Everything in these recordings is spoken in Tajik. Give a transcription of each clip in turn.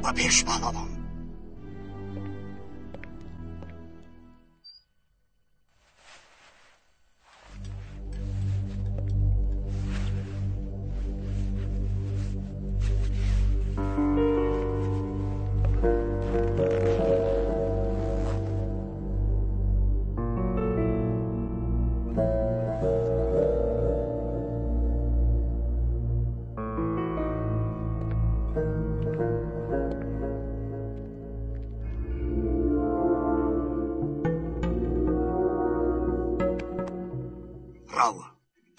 Ба пеш, паҳлавон!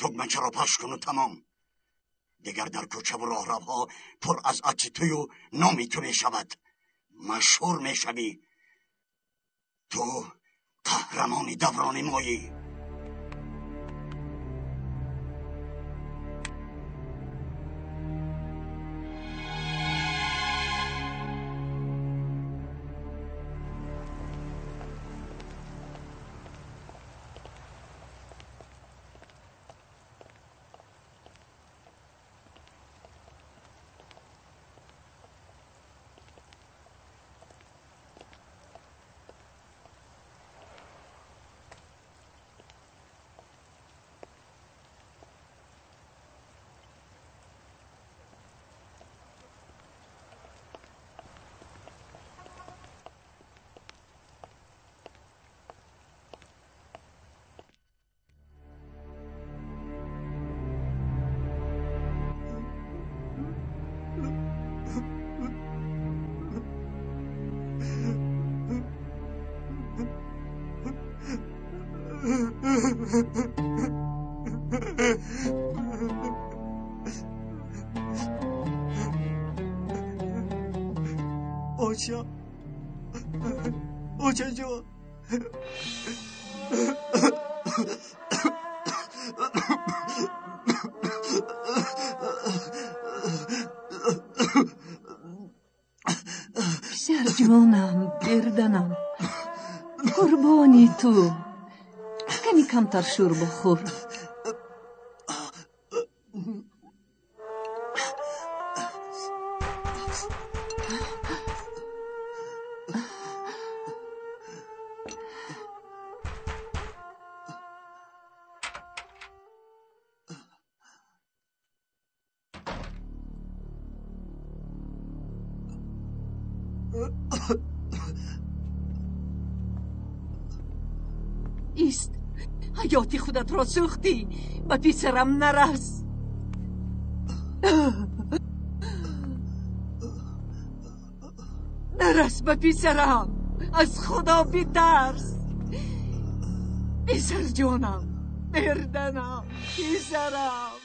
Тугмачаро пахш куну тамом. Дигар дар кӯчаву роҳравҳо пур аз акси тую номи ту мешавад. Машҳур мешавӣ. Ту қаҳрамони даврони моӣ. Оча, очаҷон, писарҷонам, берданам, қурбони ту, ками камтар шӯр бихӯр. Ист, ҳаёти худатро сӯхтӣ, ба писарам нарас. Нарас ба писарам, аз Худо битарс. Писарҷонам, мерданам, писарам.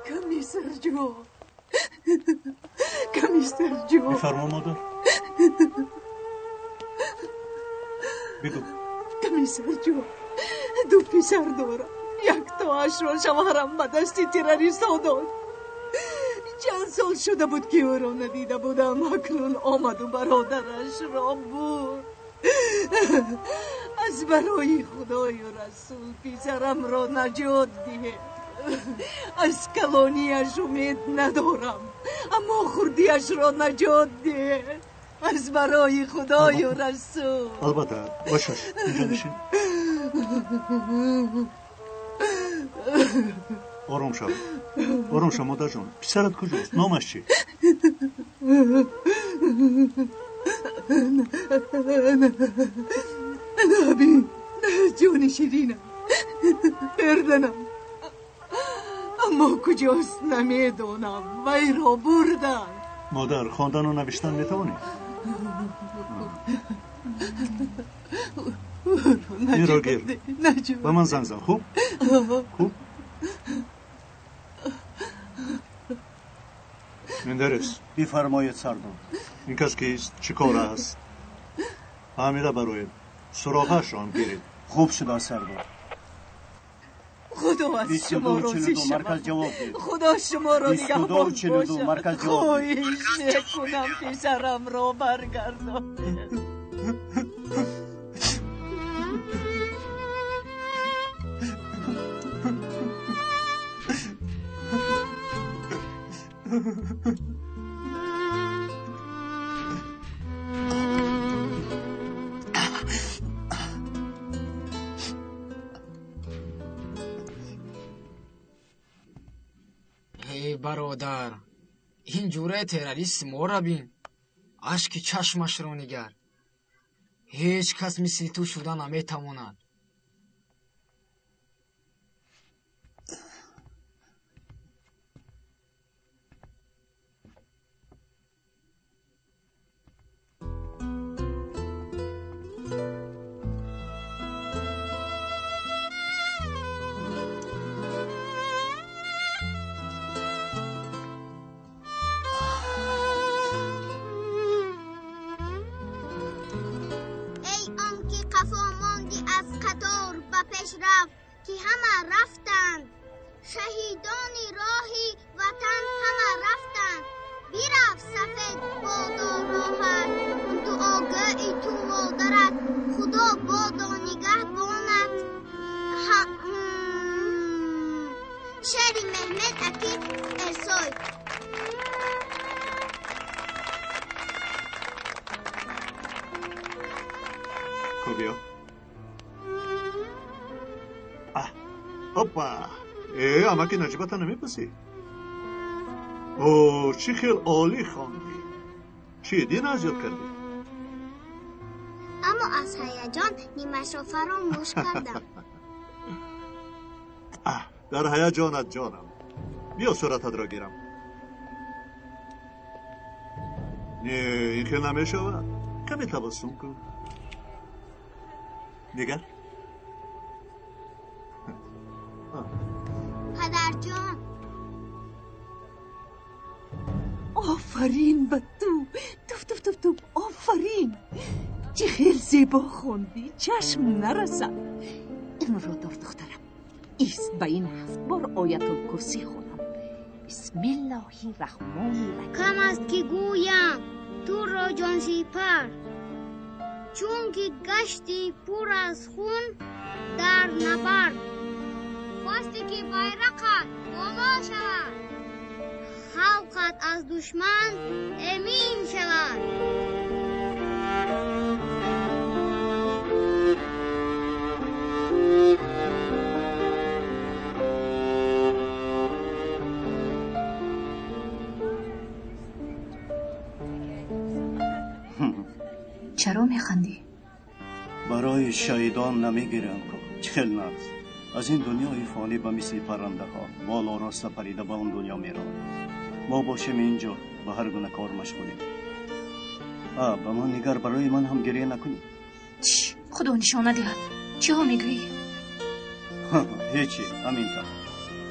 Комиссарҷон, комиссарҷон. Бифармо, модар. Бигӯ. Комиссарҷон, ду писар дорам. Яктоашро шавҳарам ба дасти террористҳо дод. Чанд сол шуда буд, ки ӯро надида будам. Акнун омаду бародарашро бурд. Аз барои Худою Расул писарамро наҷот диҳед. Аз калонияш умед надорам, аммо хурдиашро наҷот диҳед. Аз барои Худою Расул. Албатта, бошаш, инҷо нишин. Ором шав, ором шав, модарҷон. Писарат куҷост? Номаш чӣ? Наби, ҷони ширинам, берданам. Аммо куҷост намедонам, вайро бурданд. Модар, хондану навиштан метавонӣ? Инро гир, ба ман занг зан. Хуб, хуб. Мендерес. Бифармоед, сардор. Ин кас кист? Чӣ кор аст? Фаҳмида бароед, суроғаашро ҳам гиред. Хуб шудааст, сардор. Худо аз шумо розӣ шавад. Худо шуморо нигаҳбон бошад. Хоҳиш мекунам писарамро баргардонед. Эй бародар, ин ҷураи террорист моро бин, ашки чашмашро нигар. Ҳеҷ кас мисли ту шуда наметавонад. Ки ҳама рафтанд, шаҳидони роҳи ватан ҳама рафтанд. Бирафт сафед бодо роҳат, дуогӯи ту модарат, Худо бодо нигаҳбонат. Шеъри Меҳмед Акиф Эрсой. Хуб, биё. Опа! Амаки Наҷибата намепурсӣ? О, чӣ хел олӣ хондӣ! Чӣ, дин аз ёд кардӣ? Аммо аз ҳаяҷон нимашро фаромӯш кардам. Дар ҳаяҷонат ҷонам. Биё сурататро гирам. Не, ин хел намешавад. Каме табассум кун. Дигар? Падарҷон. Офарин ба ту. Туф туф туф туф. Офарин. Чӣ хел зебо хондӣ, чашм нарасад. Инро дор духтарам. Ист ба ин 7 бор оятулкурсӣ хонам. Бисмиллоҳи раҳмони раҳим. Кам аст ки гӯям туро ҷонсипар, чунки гашти пур аз хун дар набард. Хосте ки байрақат боло шавад, халқат аз душман эмин шавад. Чаро механдӣ? Барои шаҳидон намегирам, чӣ хел нағз. Аз ин дунёи фонӣ ба мисли паррандаҳо боло роста парида ба он дунё мераванд. Мо бошем инҷо ба ҳар гуна кор машғулем. Ба ман нигар, барои ман ҳам гиря накунӣ. Чш, Худо нишона диҳад. Чиҳо мегӯӣ? Ҳечи, ҳамин тавр.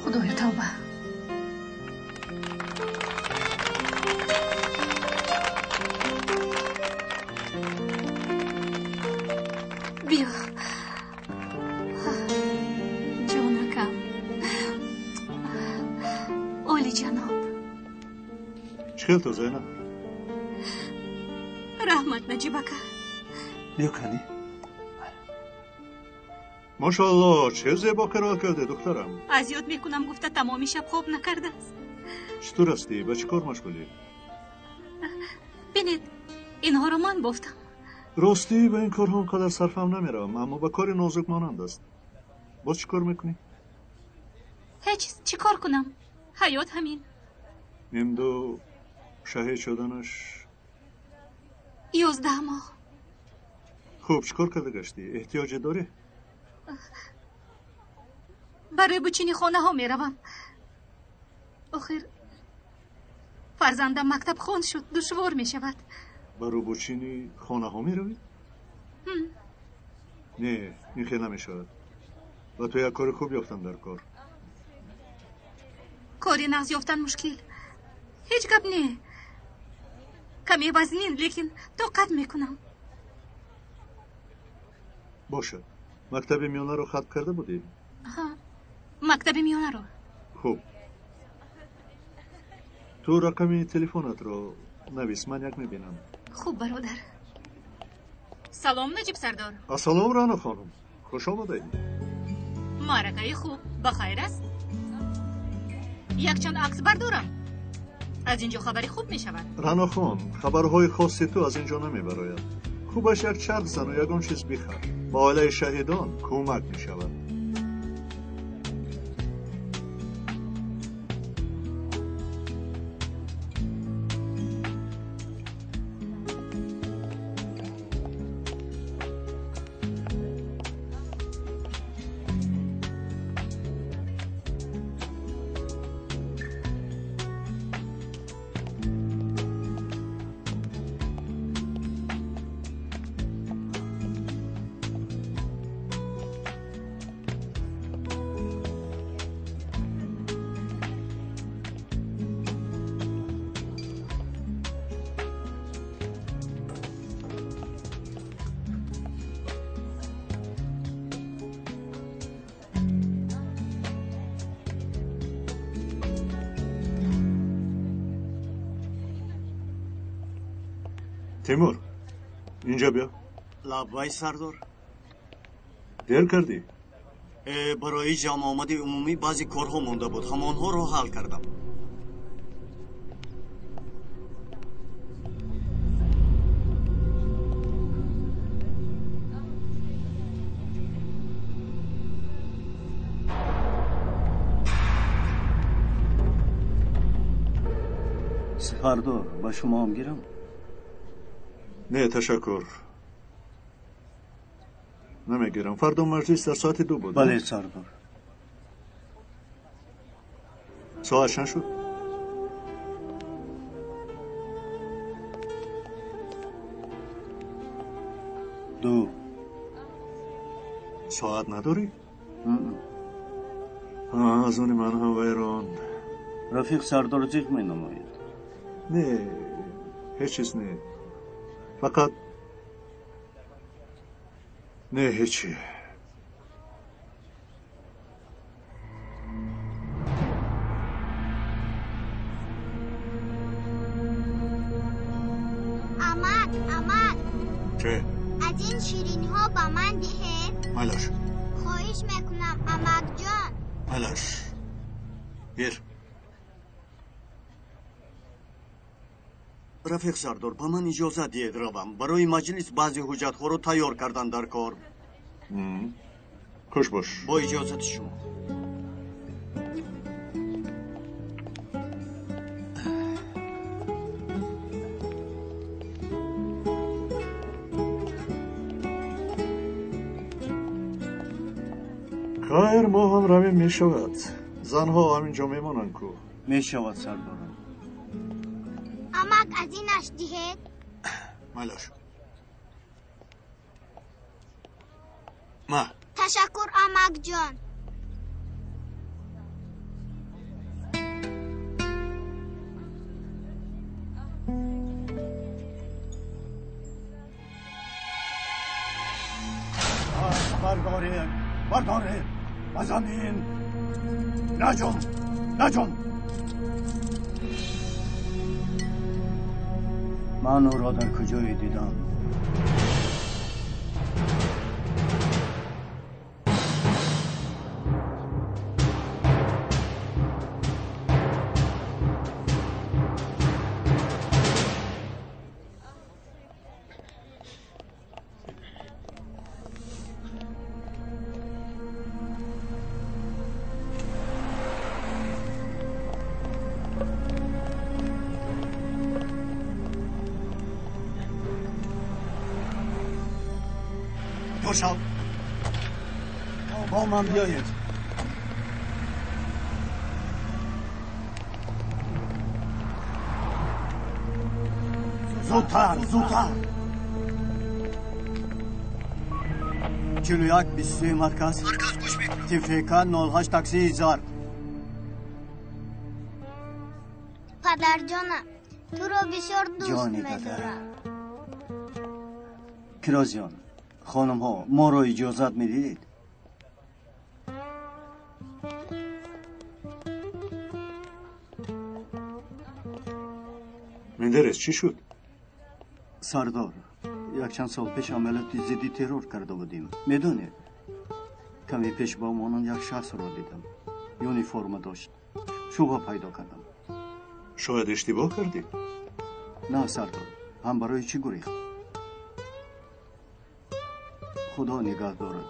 Худоё тавба. Биё. Ҷонакам. Олиҷаноб. Чӣ хел ту, Зайнаб? Раҳмат, Наҷибака. Биё кани. Мошоалло, чӣ зебо қироат кардӣ, духтарам. Аз ёд мекунам гуфта тамоми шаб хоб накардааст. Читур ҳастӣ? Ба чӣ кор машғулӣ? Бинед, инҳоро ман бофтам. Ростӣ ба ин корҳо он қадар сарфам намеравам, аммо ба кори нозук монанд аст. Боз чӣ кор мекунӣ? Ҳеҷ, чӣ кор кунам? Ҳаёт ҳамин. Имду шаҳид шуданаш 11 моҳ. Хуб, чӣ кор карда гаштӣ? Эҳтиёҷе дорӣ? Барои бучини хонаҳо меравам. Охир фарзандам мактабхон шуд, душвор мешавад. Ба рӯбучини хонаҳо меравӣ? Не, ин хел намешавад. Ба ту як кори хуб ёфтам дар кор. Кори нағз ёфтан мушкил. Ҳеҷ гап не. Каме вазнин, лекин тоқат мекунам. Бошад. Мактаби миёнаро хатм карда будӣ? Ҳа. Мактаби миёнаро. Хуб. Ту рақами телефонатро навис, ман як мебинам. Хуб, бародар. Салом, Наҷиб сардор. Ассалом, Рано хонум. Хуш омадаед. Маъракаи хуб, ба хайр аст? Якчанд акс бардорам. Аз ин ҷо хабари хуб мешавад. Рано хон, хабарҳои хоси ту аз ин ҷо намебарояд. Хубаш як чарх зану ягон чиз бихар. Ба оилаи шаҳидон кӯмак мешавад. Тимур, инҷа биё. Лаббай, сардор. Дер кардӣ? Барои ҷамъомади умумӣ баъзе корҳо монда буд, ҳамонҳоро ҳал кардам. Сардор, ба шумо ҳам гирам? Не, ташаккур. Намегирам. Фардо маҷлис дар соати 2 буд. Бале, сардор. Соат чанд шуд? 2. Соат надорӣ? Аз они ман ҳам вайрон. Рафиқ сардор зиқ менамояд. Не, ҳеҷ чиз не. Фақат не, ҳечи. Амак, амак. Чӣ? Аз ин ширинӣҳо ба ман диҳед. Майлаш. Хоҳиш мекунам, амакҷон. Майлаш. Гир. Рафиқ сардор, ба ман иҷозат диҳед равам. Барои маҷлис баъзе ҳуҷҷатҳоро тайёр кардан дар кор. Хуш бош. Бо иҷозати шумо. Хайр, мо ҳам равем мешавад. Занҳо ҳамин ҷо мемонанд ку. Мешавад, сардорам. Амак, аз инаш диҳед. Майлаш. Ма. Ташаккур, амакҷон. Бардоред, бардоред, ба замин. Наҷум, наҷум. Ман ӯро дар куҷое дидам? شو. با من بیایید. زودتر، زودتر. 41 23 марказ. Марказ гӯш мекунам. ТФК 08 таксии зард. Падарҷонам, туро бисёр дӯст медорам. Кирозиён, хонумҳо, моро иҷозат медиҳед? Мендерес, чӣ шуд? Сардор, якчанд сол пеш амалиёти зидди террор карда будем. Медонед, каме пеш ба монанд як шахсро дидам. Юниформа дошт. Шубҳа пайдо кардам. Шояд иштибоҳ кардӣ? На, сардор, ҳам барои чӣ гурехт? Худо нигаҳ дорад.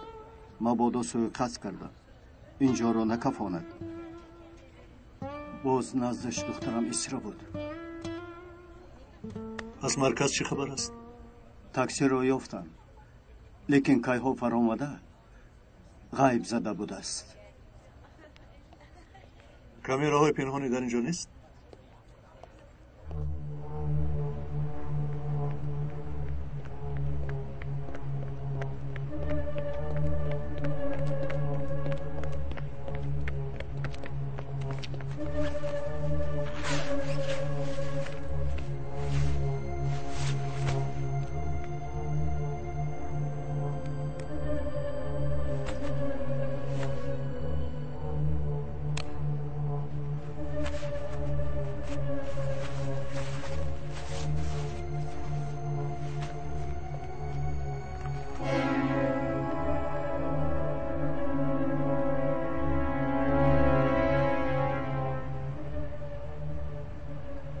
Мабодо сӯиқасд карда. Инҷоро накафонад. Боз наздаш духтарам Исра буд. Аз марказ чӣ хабар аст? Таксиро ёфтам, лекин кайҳо фаромада ғайб зада будааст. Камераҳои пинҳонӣ дар ин ҷо нест?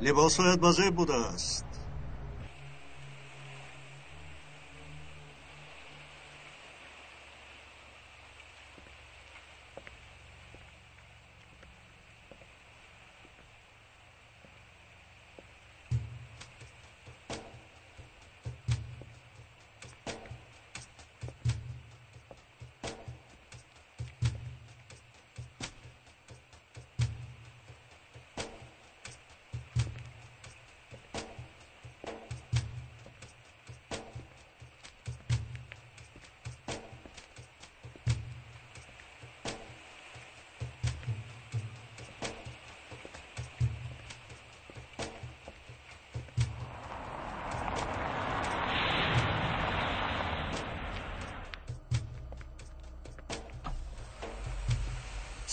Либосҳоят ба зеб будааст.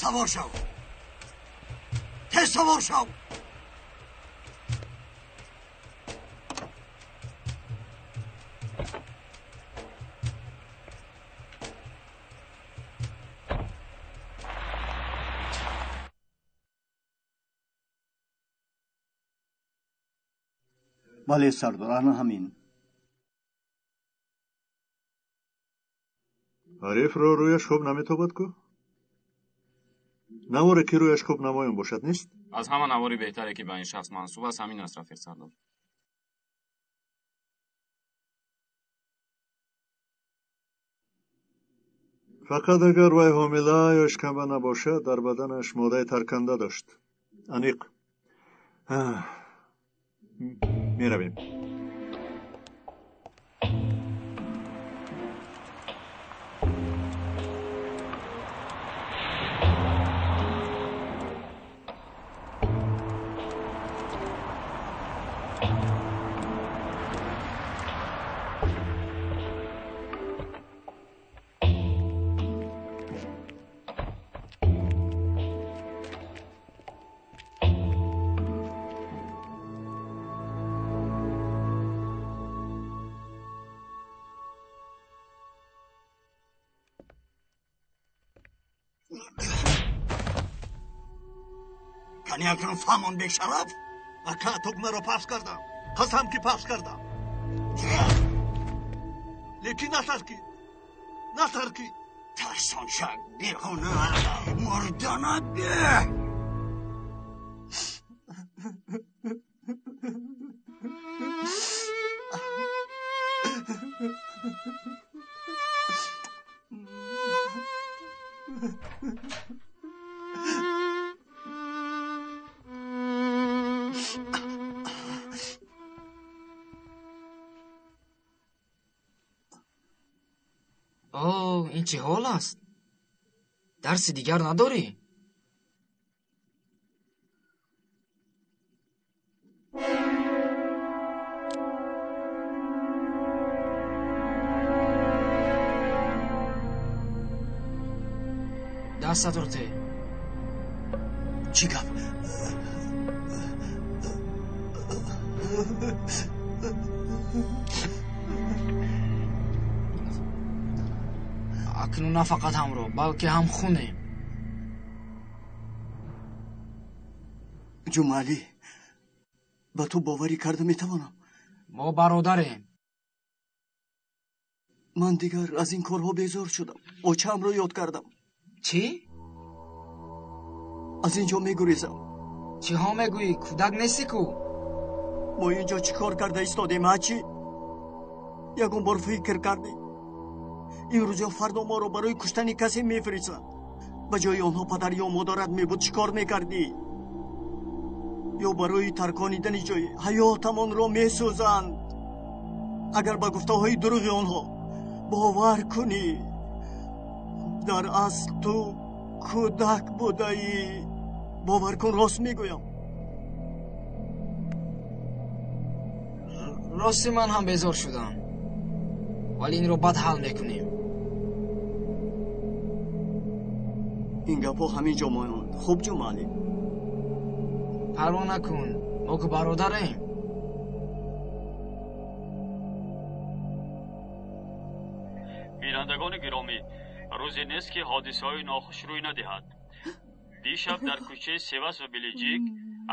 Савор шав! Тез савор шав! Бале, сардор, ана ҳамин. Ҳарифро рӯяш хуб наметобад ку? Наворе ки рӯяш хуб намоён бошад, нест? Аз ҳама навори беҳтаре ки ба ин шахс мансуб аст, ҳамин аст, рафиқ сардор. Фақат агар вай ҳомила ё ишкамба набошад, дар баданаш моддаи тарканда дошт. Аниқ. Меравем. Кани акнун фаҳмон, бешараф? Ака, тугмаро пахш кардам. Қасам ки пахш кардам. Лекин натаркид. Натаркид. Тарсончак, беҳунар, мурданат беҳ! О, ин чӣ ҳол аст? Дарси дигар надорӣ? Дастатро те. Чӣ гап? Акнун на фақат ҳамроҳ, балки ҳам хунем. Ҷумъалӣ, ба ту боварӣ карда метавонам? Мо бародарем. Ман дигар аз ин корҳо безор шудам. Очаамро ёд кардам. Чӣ? Аз ин ҷо мегурезам. Чиҳо мегӯӣ? Кӯдак нестӣ ку? Мо ин ҷо чӣ кор карда истодем, ҳа чӣ? Ягон бор фикр кардӣ? Имрӯз ё фардо моро барои куштани касе мефиристанд. Ба ҷои онҳо падар ё модарат мебуд, чӣ кор мекардӣ? Ё барои тарконидани ҷои ҳаётамонро месӯзанд. Агар ба гуфтаҳои дурӯғи онҳо бовар кунӣ, дар асл ту кӯдак будаӣ. Бовар кун, рост мегӯям. Рости ман ҳам безор шудам, вале инро баъд ҳал мекунем. Ин гапҳо ҳамин ҷо монанд. Хуб, Ҷумъалӣ? Парво накун, мо ку бародарем. Бинандагони гиромӣ, рӯзе нест, ки ҳодисаҳои нохуш рӯй надиҳад. Дишаб дар кӯчаи Севас ва Белиҷик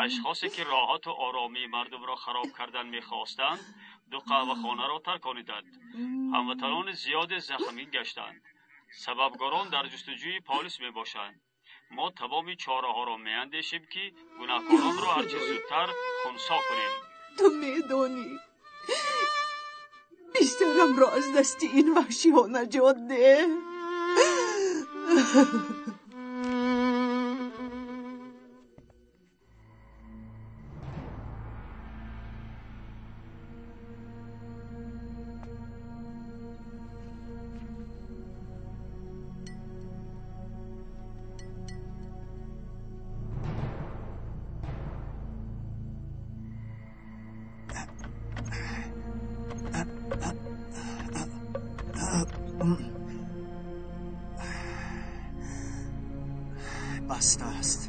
ашхосе, ки роҳату оромии мардумро хароб кардан мехостанд, ду қаҳвахонаро таркониданд. Ҳамватанони зиёде захмӣ гаштанд. Сабабгорон дар ҷустуҷӯи полис мебошанд. Мо тамоми чораҳоро меандешем, ки гунаҳкоронро ҳарчи зудтар хунсо кунем. Ту медонӣ, писарамро аз дасти ин ваҳшиҳо наҷот деҳ. Баста аст.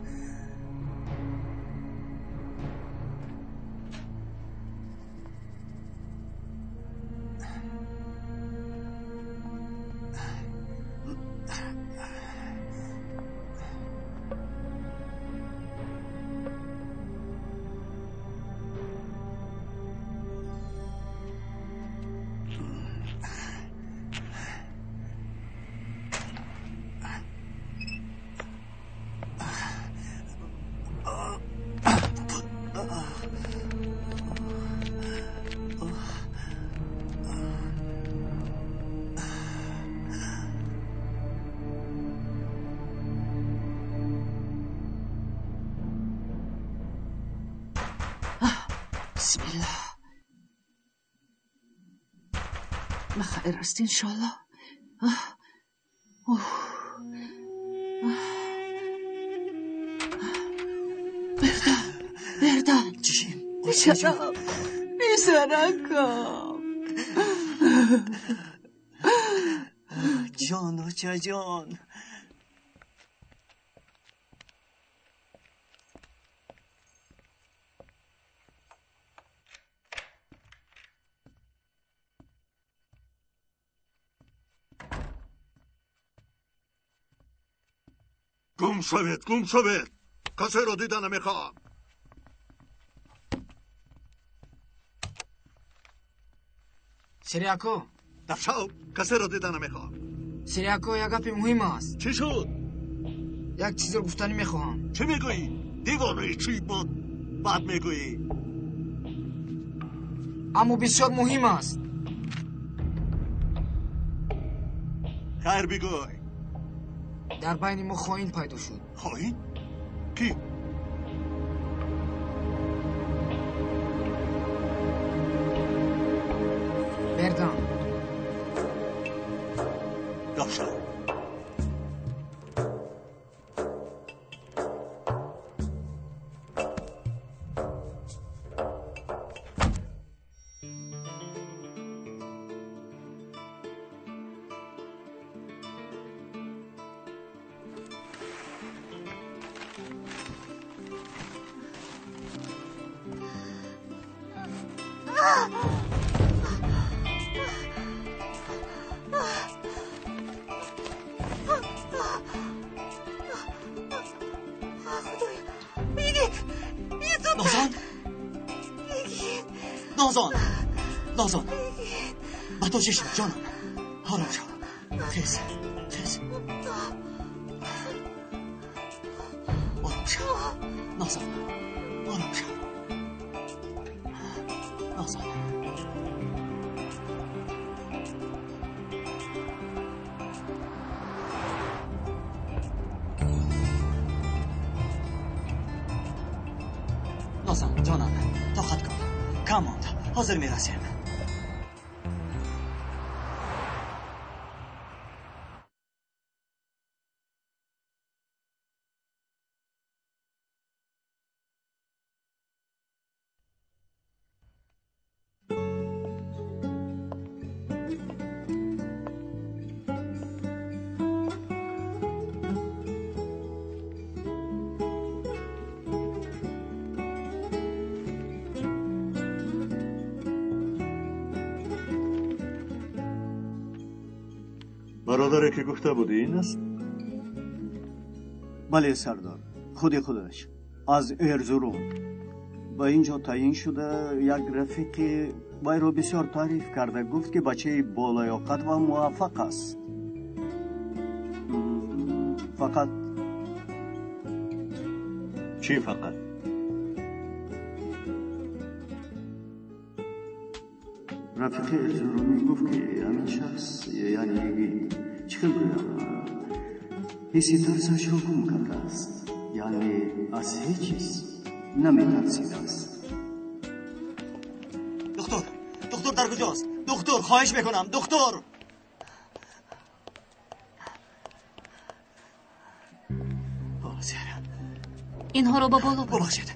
Бисмиллоҳ. Бахайр аст, иншоаллоҳ. Бердам, Бердам. Чӣ? Писарам, писаракам. Ҷон, очаҷон. Гум шавед, гум шавед! Касеро дида намехоҳам. Сириако. Дафшав, касеро дида намехоҳам. Сириако, як гапи муҳим аст. Чӣ шуд? Як чизро гуфтанӣ мехоҳам. Чӣ мегӯӣ? Девонаи чӣ буд? Бад мегӯӣ. Аммо бисёр муҳим аст. Хайр, бигӯй. Дар байни мо хоин пайдо шуд. Хоин? Кӣ? Бердам. Дафшав. نازان، نازان، نازان، ба ту чӣ шуд ҷонам? Ором шав, хез, хез, ором шав Нозан, ором шав Нозан. Нозан ҷонам, тоқат кун, кам монд, ҳозир мерасем. Бародаре ки гуфта будӣ ин аст? Бале сардор, худи худаш аз Эрзурум ба ин ҷо таъин шуда. Як рафиқи вайро бисёр таъриф карда гуфт, ки бачаи болаёқат ва муваффақ аст. Фақат Чӣ фақат? Рафиқи Эрзурумӣ гуфт, ки ҳамин шахс, яъне йигит, чӣ хел гӯям, ҳисси тарсашро гум кардааст, яъне аз ҳеҷ чиз наметарсидааст. Духтур, духтур дар куҷост? Духтур, хоҳиш мекунам, духтур! Инҳоро ба боло бар. Бубахшед,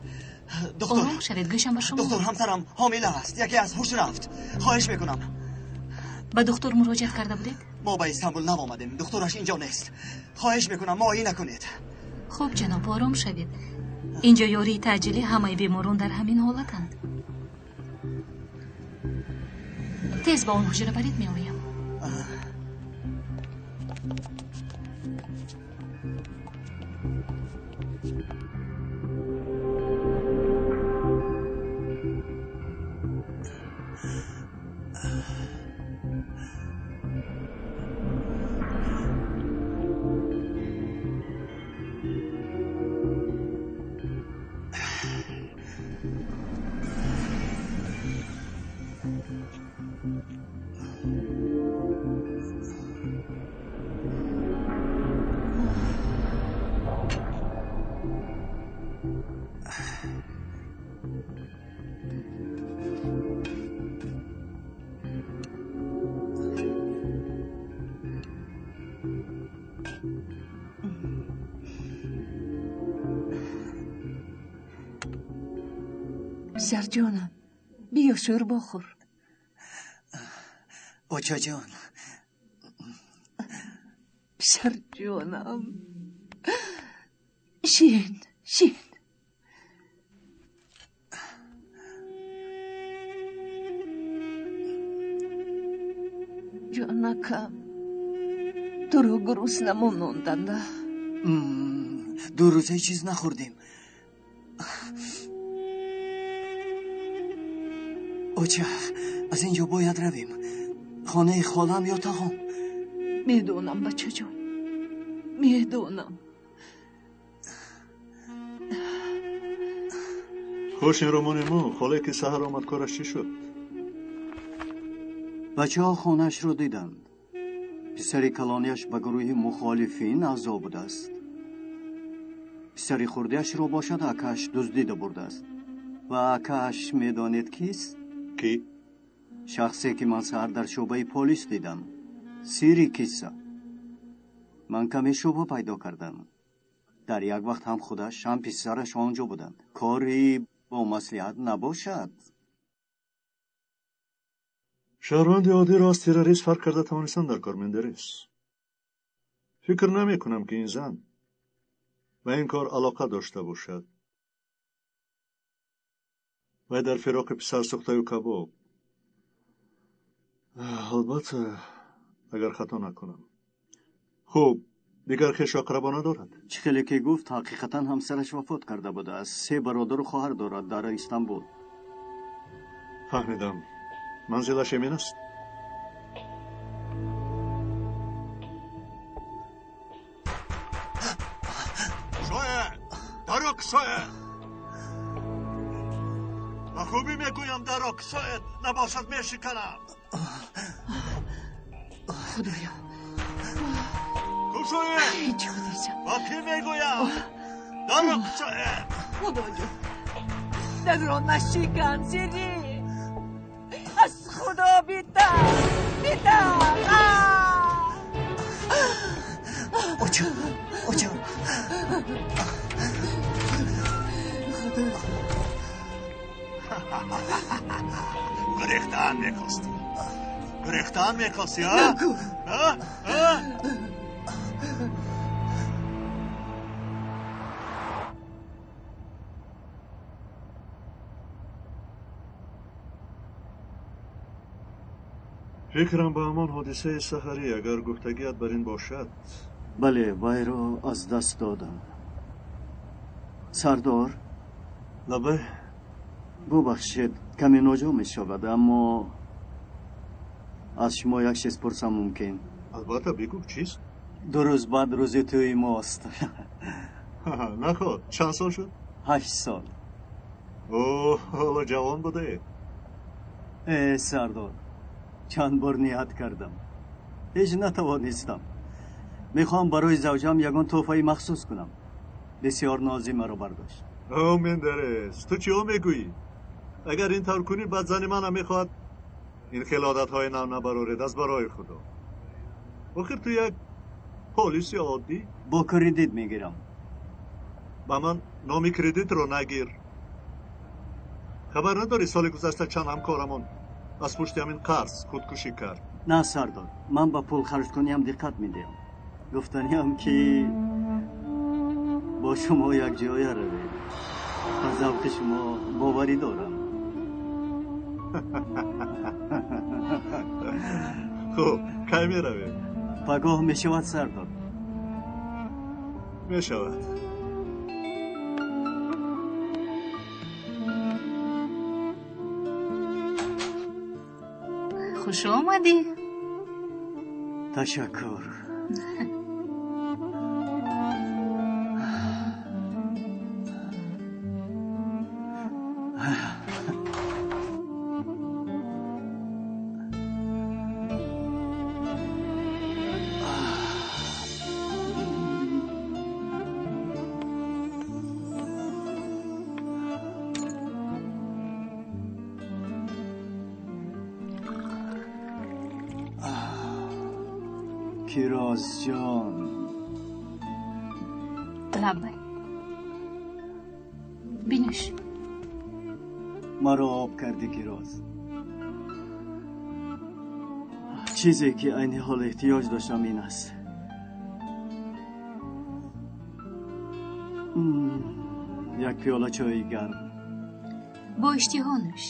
доктор. Ором шавед, гӯшам ба шумо. Доктор, ҳамсарам ҳомила аст, яке аз ҳуш рафт. Хоҳиш мекунам. Ба духтур муроҷиат карда будед? Мо ба Истанбул нав омадем, духтураш инҷо нест. Хоҳиш мекунам, муоина кунед. Хуб, ҷаноб, ором шавед. Инҷо ёрии таъҷилӣ, ҳамаи беморон дар ҳамин ҳолатанд. Тез ба он ҳуҷра баред, меоям. Писарҷонам, биё шӯрбо хӯр. Очаҷон. Писарҷонам, шин, шин. Ҷонакам, туро гурусна мононданда. 2 рӯз ҳеҷ чиз нахӯрдем. Оча, аз ин ҷо бояд равем. Хонаи холам ё тағом. Медонам, бачаҷон, медонам. Хуш ин ромони мо, холе ки саҳар омад, кораш чӣ шуд? Бачаҳо хонаашро диданд. Писари калонияш ба гурӯҳи мухолифин аъзо будааст. Писари хурдиашро бошад акааш дуздида бурдааст. Ва акааш медонед кист? Кӣ? Шахсе ки ман саҳар дар шӯъбаи полис дидам. Сири кисса. Ман каме шубҳа пайдо кардам. Дар як вақт ҳам худаш, ҳам писараш он ҷо буданд. Кори бо маслиҳат набошад. Шаҳрванди оддиро аз террорист фарқ карда тавонистан дар кор Мендерес. Фикр намекунам, ки ин зан ба ин кор алоқа дошта бошад. Вай дар фироқи писар сӯхтаю кабоб. Албатта, агар хато накунам. Хуб, дигар хешу ақрабо надорад? Чӣ хеле ки гуфт, ҳақиқатан ҳамсараш вафот карда будааст. 3 бародару хоҳар дорад дар Истанбул. Фаҳмидам. Манзилаш эмин аст? Шояд! Даро кушояд! Ба хубӣ мегӯям, даро кушояд, набошад мешиканам. Худоё! Кушоед! Ҳеҷ худоҷон! Ба кӣ мегӯям? Даро кушоед! Худоҷон! Дарро нашикан, сири! Аз Худо битарс! Битарс! Оча! Оча! Худо! Гурехтан мехостӣ. Гурехтан мехостӣ, а? Нагӯ! А? А? Фикрам ба ҳамон ҳодисаи саҳарӣ, агар гуфтагият бар ин бошад. Бале, вайро аз даст додам. Сардор? Лабай. Бубахшед, каме ноҷо мешавад, аммо аз шумо як чиз пурсам мумкин? Албатта, бигӯ, чист? 2 рӯз баъд рӯзи тӯи мост. Наход, чанд сол шуд? 8 сол. О, ҳоло ҷавон будаед. Э, Сардор, чанд бор ният кардам, ҳеҷ натавонистам. Мехоҳам барои завҷам ягон тӯҳфаи махсус кунам. Бисёр нозӣ маро бардошт. О, Мендерес, ту чиҳо мегӯӣ? Агар ин тавр кунӣ, баъд зани манам мехоҳад ин хел одатҳои нав набароред аз барои Худо. Охир ту як полиси оддӣ. Бо кредит мегирам. Ба ман номи кредитро нагир. Хабар надорӣ соли гузашта чанд ҳамкорамон аз пушти ҳамин қарз худкушӣ кард? На, Сардор, ман ба пул харҷкуниам диққат медиҳам. Гуфтаниам ки бо шумо якҷоя равем. Ба завқи шумо боварӣ дорам. Хуб, кай меравем? Пагоҳ мешавад, Сардор? Мешавад. Хуш омадӣ. Ташаккур. Кироз ҷон. Лабай. Бинӯш. Маро об кардӣ, Кироз. Чизе ки айни ҳол эҳтиёҷ доштам ин аст. Як пиёла чойи гарм. Бо иштиҳо нӯш.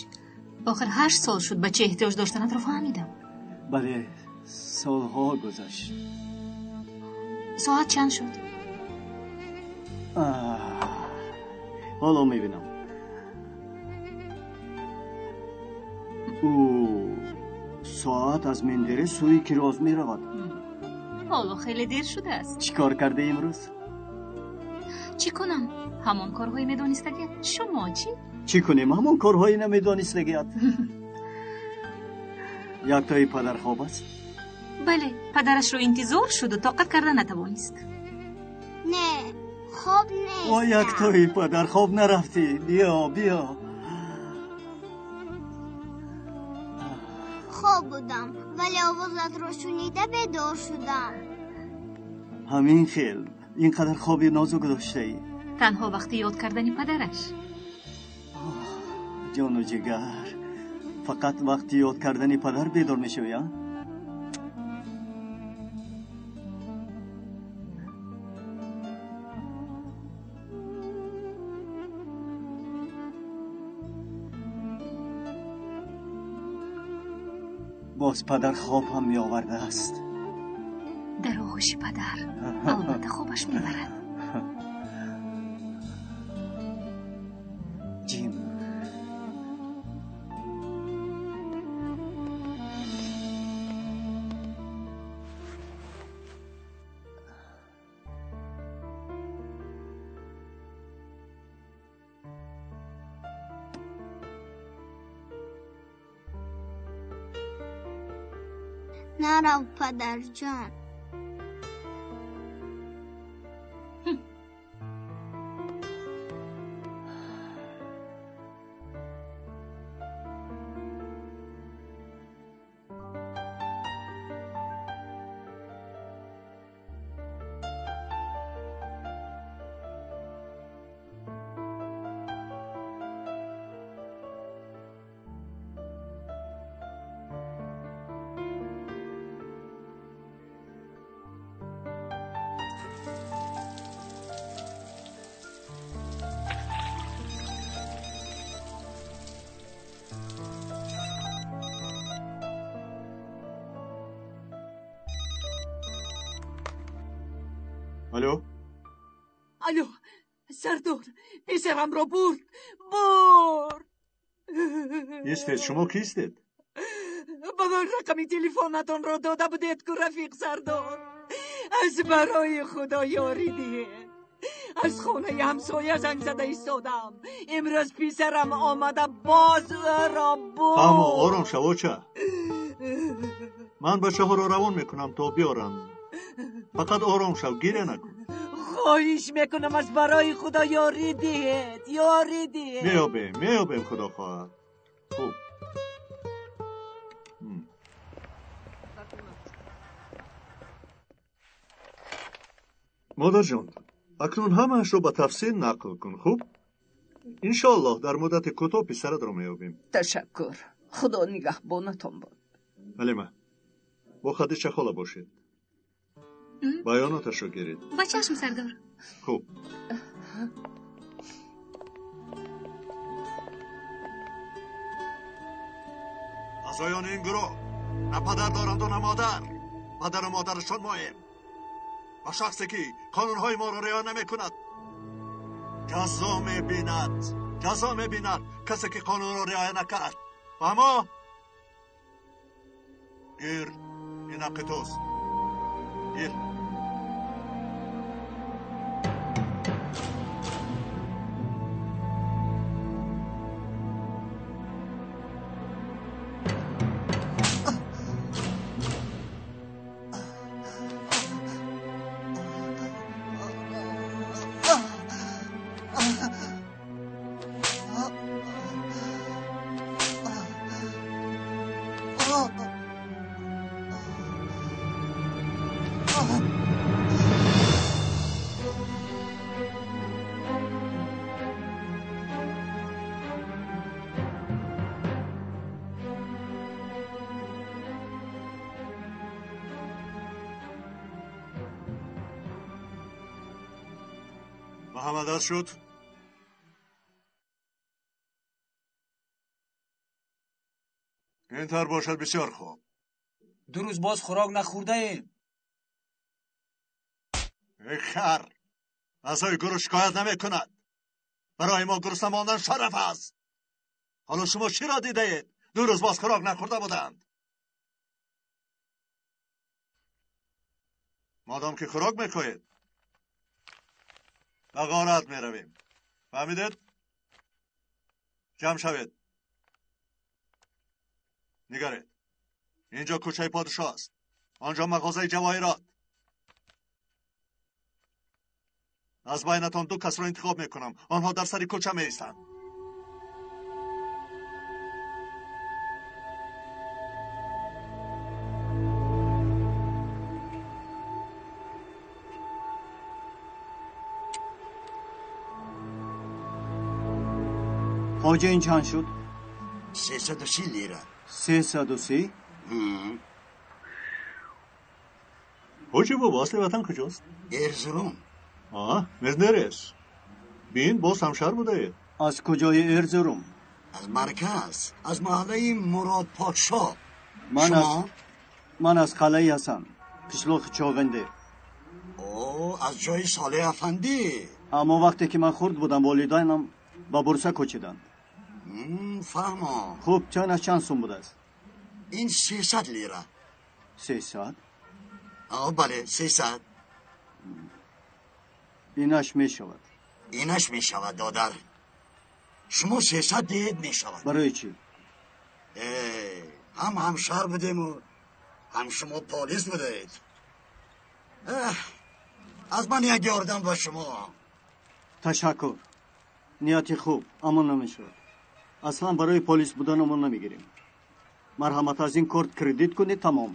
Охир 8 сол шуд ба чӣ эҳтиёҷ доштанатро фаҳмидам. Бале, солҳо гузашт. Соат чанд шуд? Ҳоло мебинам. Ӯ соат аз Мендерес сӯи Кироз меравад. Ҳоло хеле дер шудааст. Чӣ кор карда имрӯз? Чӣ кунам? Ҳамон корҳои медонистагият. Шумо чӣ? Чӣ кунем? Ҳамон корҳои намедонистагият. Яктои падар хоб аст? Бале, падарашро интизор шуду тоқат карда натавонист. Не, хоб нест. О, яктои падар, хоб нарафтӣ. Биё, биё. Хоб будам, вале овозатро шунида бедор шудам. Ҳамин хел, ин қадар хоби нозук доштаӣ. Танҳо вақти ёд кардани падараш. Ҷону ҷигар, фақат вақти ёд кардани падар бедор мешавӣ, а? Боз падар хоб ҳам меовардааст. Дар оғӯши падар албатта хобаш мебарад. Ҷим. Нарав, падарҷон. Алло. Алло, Сардор, писарамро бурд, бурд. Истед, шумо кистед? Ба ман рақами телефонатонро дода будед ку, рафиқ Сардор. Аз барои Худо ёрӣ диҳед. Аз хонаи ҳамсоя занг зада истодам. Имрӯз писарам омада боз ӯро бурд. Фаҳмо, ором шав, оча. Ман бачаҳоро равон мекунам то биёранд. Фақат ором шав, гиря накун. Хоҳиш мекунам, аз барои Худо ёрӣ диҳед, ёрӣ диҳед. Меёбем, меёбем, Худо хоҳад. Хуб. Модарҷон, акнун ҳамаашро ба тафсил нақл кун, хуб? Иншоаллоҳ дар муддати кӯтоҳ писаратро меёбем. Ташаккур. Худо нигаҳбонатон бод. Ҳалима, бо Хадича хола бошед. Баёноташро гиред. Ба чашм, Сардор. Хуб. Аъзоёни ин гурӯҳ на падар доранду на модар. Падару модарашон моем. Ва шахсе ки қонунҳои моро риоя намекунад ҷазо мебинад. Ҷазо мебинад касе ки қонунро риоя накард. Фаҳмо? Гир, ин ҳаққи туст. Гир. محمد از شد. اینطور باشد بسیار خوب. 2 روز باز خوراک نخورده ایم. ای خر، اعضای گروه شکایت نمی کند. برای ما گرسنه ماندن شرف است. حالا شما چی را دیده اید؟ 2 روز باز خوراک نخورده بودند. مادام که خوراک میخواهید به غارت می رویم. فهمیدید؟ جمع شوید. نگرید، اینجا کوچه پادشاه است، آنجا مغازه جواهرات. از بینتان 2 کس را انتخاب میکنم. آنها در سر کوچه می ایستند. حاجه این چند شد؟ 330 لیره. 330؟ حاجی بابا اصل وطن کجاست؟ ارزروم. آه، مزنرس. بین باز همشهر بوده. از کجای ارزروم؟ از مرکز، از محله مراد پادشاه. Шумо? Ман аз қалъаи Ҳасан, қишлоқи Чоғинде. О, аз ҷои Солеҳ афандӣ. Аммо вақте ки ман хурд будам, волидайнам ба Бурса кӯчиданд. Фаҳмо. Хуб, чанд аз чанд сум будааст? Ин 300 лира. 300? Бале, 300. Инаш мешавад. Инаш мешавад, додар. Шумо 300 диҳед, мешавад. Барои чӣ? Ҳам ҳамшаҳр будему, ҳам шумо полис будаед. Аз ман як ёрдам ба шумо. Ташаккур. Нияти хуб, аммо намешавад. Аслан барои полис буданамон намегирем. Марҳамат, аз ин корт кредит кунед, тамом.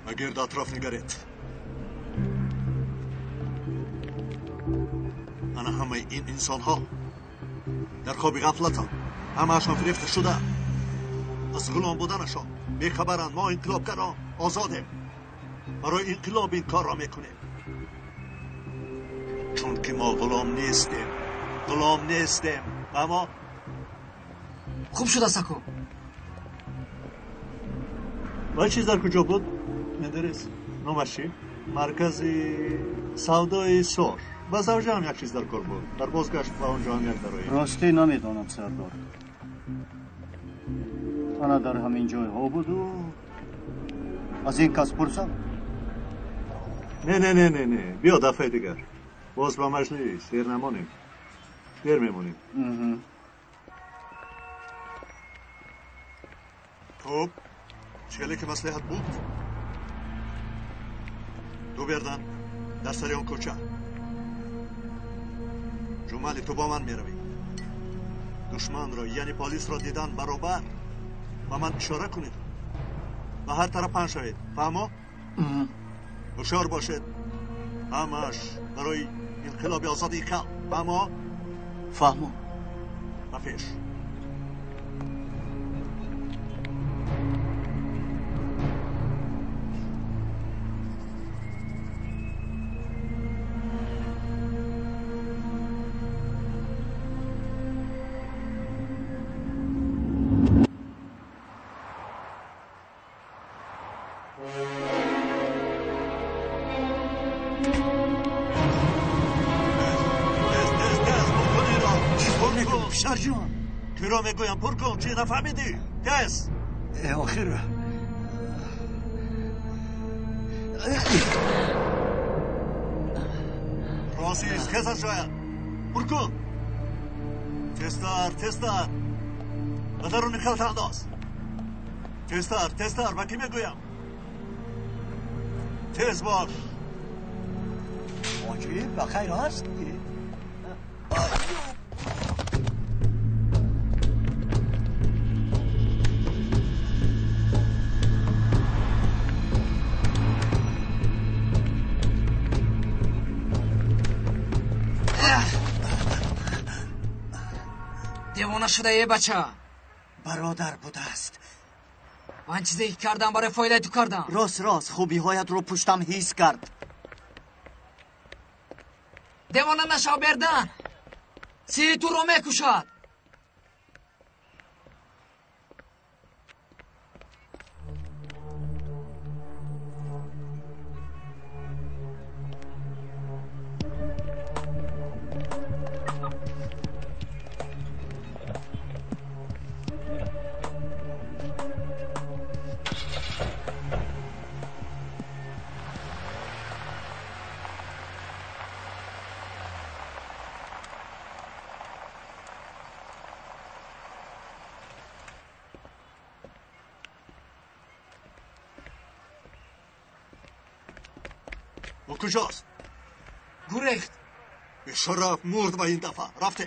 Ба гирд атроф нигаред. Ана ҳамаи ин инсонҳо дар хоби ғафлатанд. Ҳамаашон фирефта шуда, аз ғулом буданашон бехабаранд. Мо инқилобгарон озодем. Барои инқилоб ин корро мекунем, чунки мо ғулом нестем. Ғулом нестем. Аммо хуб шудааст, ако. Ва чиз дар куҷо буд? Медонед номаш чӣ? Маркази савдои Сор. Ба завҷаам як чиз дар кор буд. Дар бозгашт ба он ҷо ҳам як дароем. Ростӣ намедонам, сардор. Ана дар ҳамин ҷойҳо буду. Аз ин кас пурсам? Не, не, не, не, не. Биё дафъаи дигар. Боз ба маҷлис дер намонем. Дер мемонем. Хуб, чӣ ки маслиҳат буд? Ду бердан дар сари он кӯча. Ҷумали, ту бо ман меравӣ. Душманро, яъне полисро дидан баробар ба ман ишора кунед. Ба ҳар тараф паҳн шавед. Фаҳмо? Ҳушёр бошед. Ҳамааш барои инқилоби озодии халқ. Фаҳмо? Фаҳмо. Ба пеш. Киро мегӯям, пур кун. Чӣ нафаҳмидӣ? Тез. Охир ростист, хез аз ҷоят. Пур кун. Тезтар, тезтар. Ба даруни халта андоз. Тезтар, тезтар. Ба кӣ мегӯям? Тез бош. Ҳоҷӣ, ба хайр ҳастӣ? Девона шуда е, бача. Бародар будааст. Ман чизе ки кардам, барои фоидаи ту кардам. Рост, рост, хубиҳоятро пуштам ҳис кард. Девона нашав, бердан. Сири туро мекушад. او کجاست؟ گریخت. بیشرف مرد. و این دفعه رفتیم.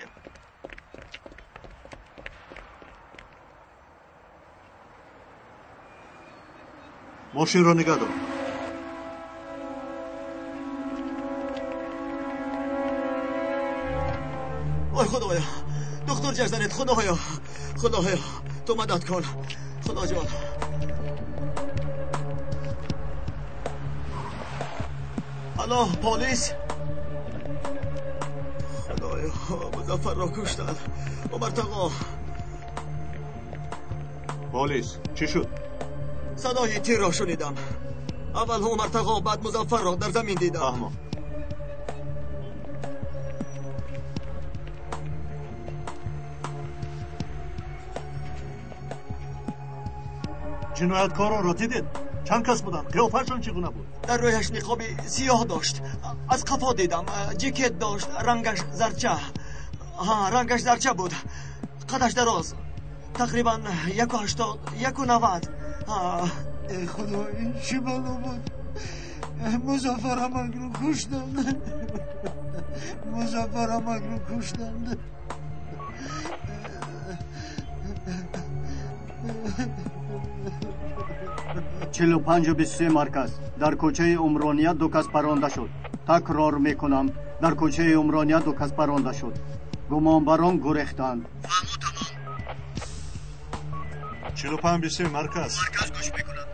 ماشین را نگه دار. وای خدایا، دکتر جر زنید. خدایا، خدایا تو مدد کن. خدا جان. Алло, полис. Худоё, Музаффарро куштанд. Умар тағо. Полис, чӣ шуд? Садои тирро шунидам. Аввал Умар тағо, баъд Музаффарро дар замин дидам. Фаҳмо. Ҷинояткоронро дидед? Чанд кас буданд? Қиёфаашон чӣ гуна буд? Дар рӯяш ниқоби сиёҳ дошт. Аз қафо дидам. Ҷикет дошт, рангаш зарча. Ҳа, рангаш зарча буд. Қадаш дароз. Тақрибан 1,80, 1,90. Эй худо, ин чӣ бало буд? Музаффар амакро куштанд. Музаффар амакро куштанд. 45-23 марказ. Дар кӯчаи Умрония ду кас паронда шуд. Такрор мекунам, дар кӯчаи Умрония ду кас паронда шуд. Гумонбарон гурехтанд. Фаҳмо, тамом. 45-23 марказ. Марказ гӯш мекунам.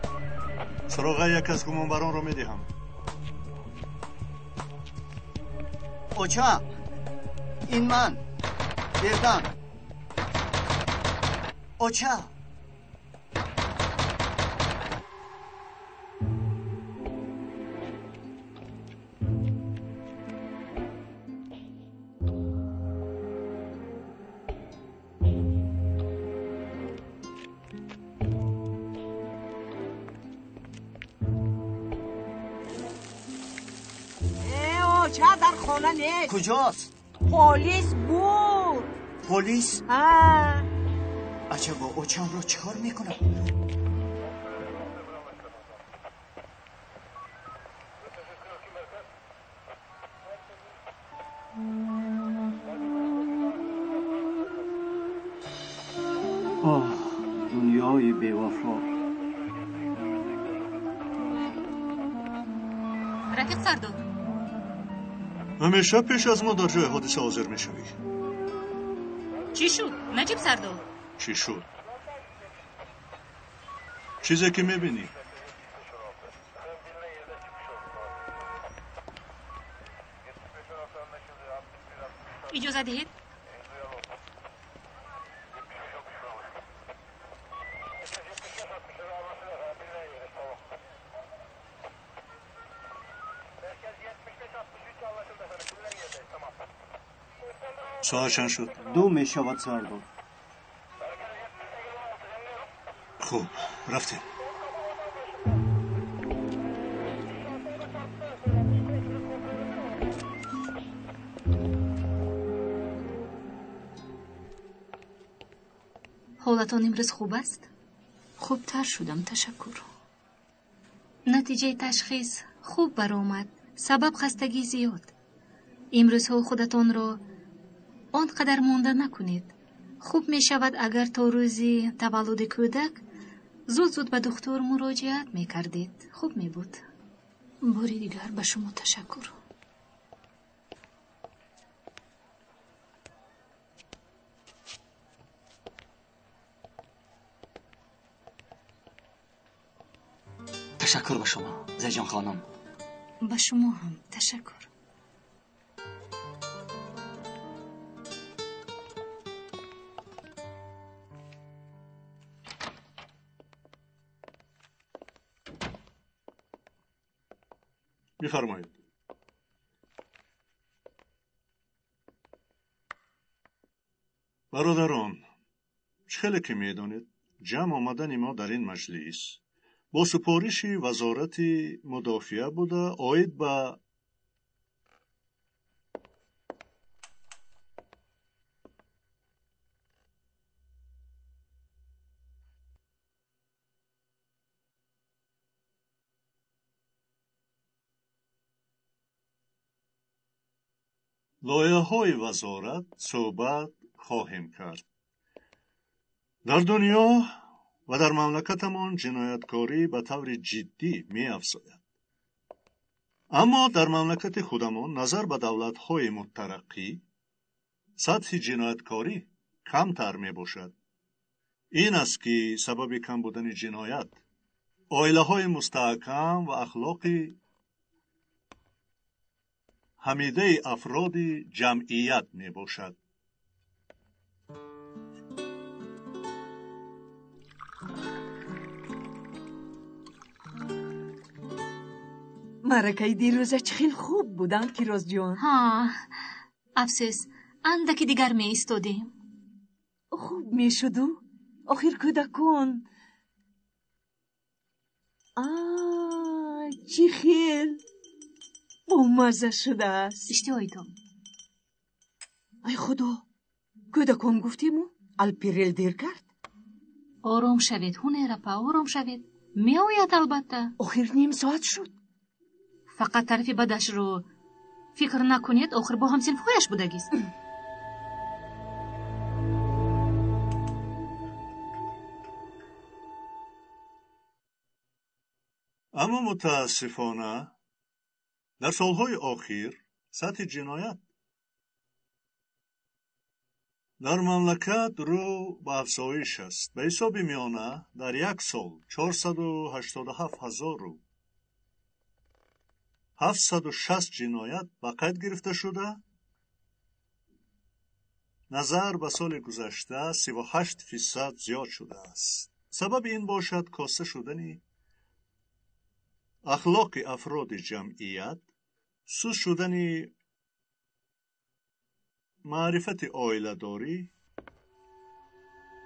Суроғаи як аз гумонбаронро медиҳам. Оча, ин ман Бердан. Оча. Дар хона нест. Куҷост? Полис буд. Полис? Ҳа. Аҷабо, очамро чӣ кор мекунад? Оҳ, дунёи бевафо. Рафиқ Сардор, ҳамеша пеш аз мо дар ҷои ҳодиса ҳозир мешавӣ. Чӣ шуд, Наҷиб Сардор? Чӣ шуд? Чизе ки мебинӣ. Иҷоза диҳед. Соат чанд шуд? 2 мешавад, Сардор. Хуб, рафтем. Ҳолатон имрӯз хуб аст? Хубтар шудам, ташаккур. Натиҷаи ташхис хуб баромад. Сабаб хастагии зиёд. Имрӯзҳо худатонро он қадар монда накунед. Хуб мешавад, агар то рӯзи таваллуди кӯдак зуд-зуд ба духтур муроҷиат мекардед. Хуб мебуд. Бори дигар ба шумо ташаккур. Ташаккур ба шумо, Зайҷон хонум. Ба шумо ҳам ташаккур. Бифармоед. Бародарон, чӣ хеле ки медонед, ҷамъ омадани мо дар ин маҷлис бо супориши Вазорати мудофиа буда, оид ба лоиҳаҳои вазорат суҳбат хоҳем кард. Дар дунё ва дар мамлакатамон ҷинояткорӣ ба таври ҷиддӣ меафзояд. Аммо дар мамлакати худамон назар ба давлатҳои мутараққӣ сатҳи ҷинояткорӣ камтар мебошад. Ин аст ки сабаби кам будани ҷиноят оилаҳои мустаҳкам ва ахлоқи ҳамидаи афроди ҷамъият мебошад. Маъракаи дирӯза чӣ хел хуб буданд, Кирозҷон. Ҳа, афсӯс, андаки дигар меистодем. Хуб мешуду, охир кӯдакон. А, чӣ хел бомазза шудааст. Иштиҳоитон. Ай худо, кӯдакон гуфтему, Алпирел дер кард. Ором шавед, Ҳунерапа, ором шавед. Меояд албатта. Охир ним соат шуд. Фақат тарафи бадашро фикр накунед, охир бо ҳамсинфҳояш будагист. Аммо мутаассифона дар солҳои охир сатҳи ҷиноят дар мамлакат рӯ ба афзоиш аст. Ба ҳисоби миёна дар як сол 487 760 ҷиноят ба қайд гирифта шуда, назар ба соли гузашта 38% зиёд шудааст. Сабаби ин бошад коста шудани ахлоқи афроди ҷамъият, суст шудани маърифати оиладорӣ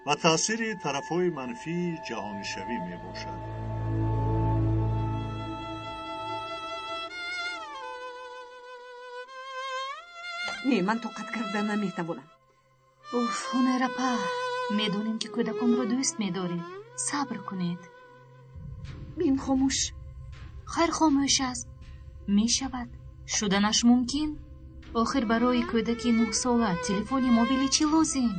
ва таъсири тарафҳои манфии ҷаҳонишавӣ мебошад. Не, ман тоқат карда наметавонам. Уф, Ҳунерапа, медонем ки кӯдаконро дӯст медоред. Сабр кунед. Бин хомӯш. Хайр, хомӯш аст. Мешавад. Шуданаш мумкин. Охир барои кӯдаки нӯҳсола телефони мобилӣ чӣ лозим?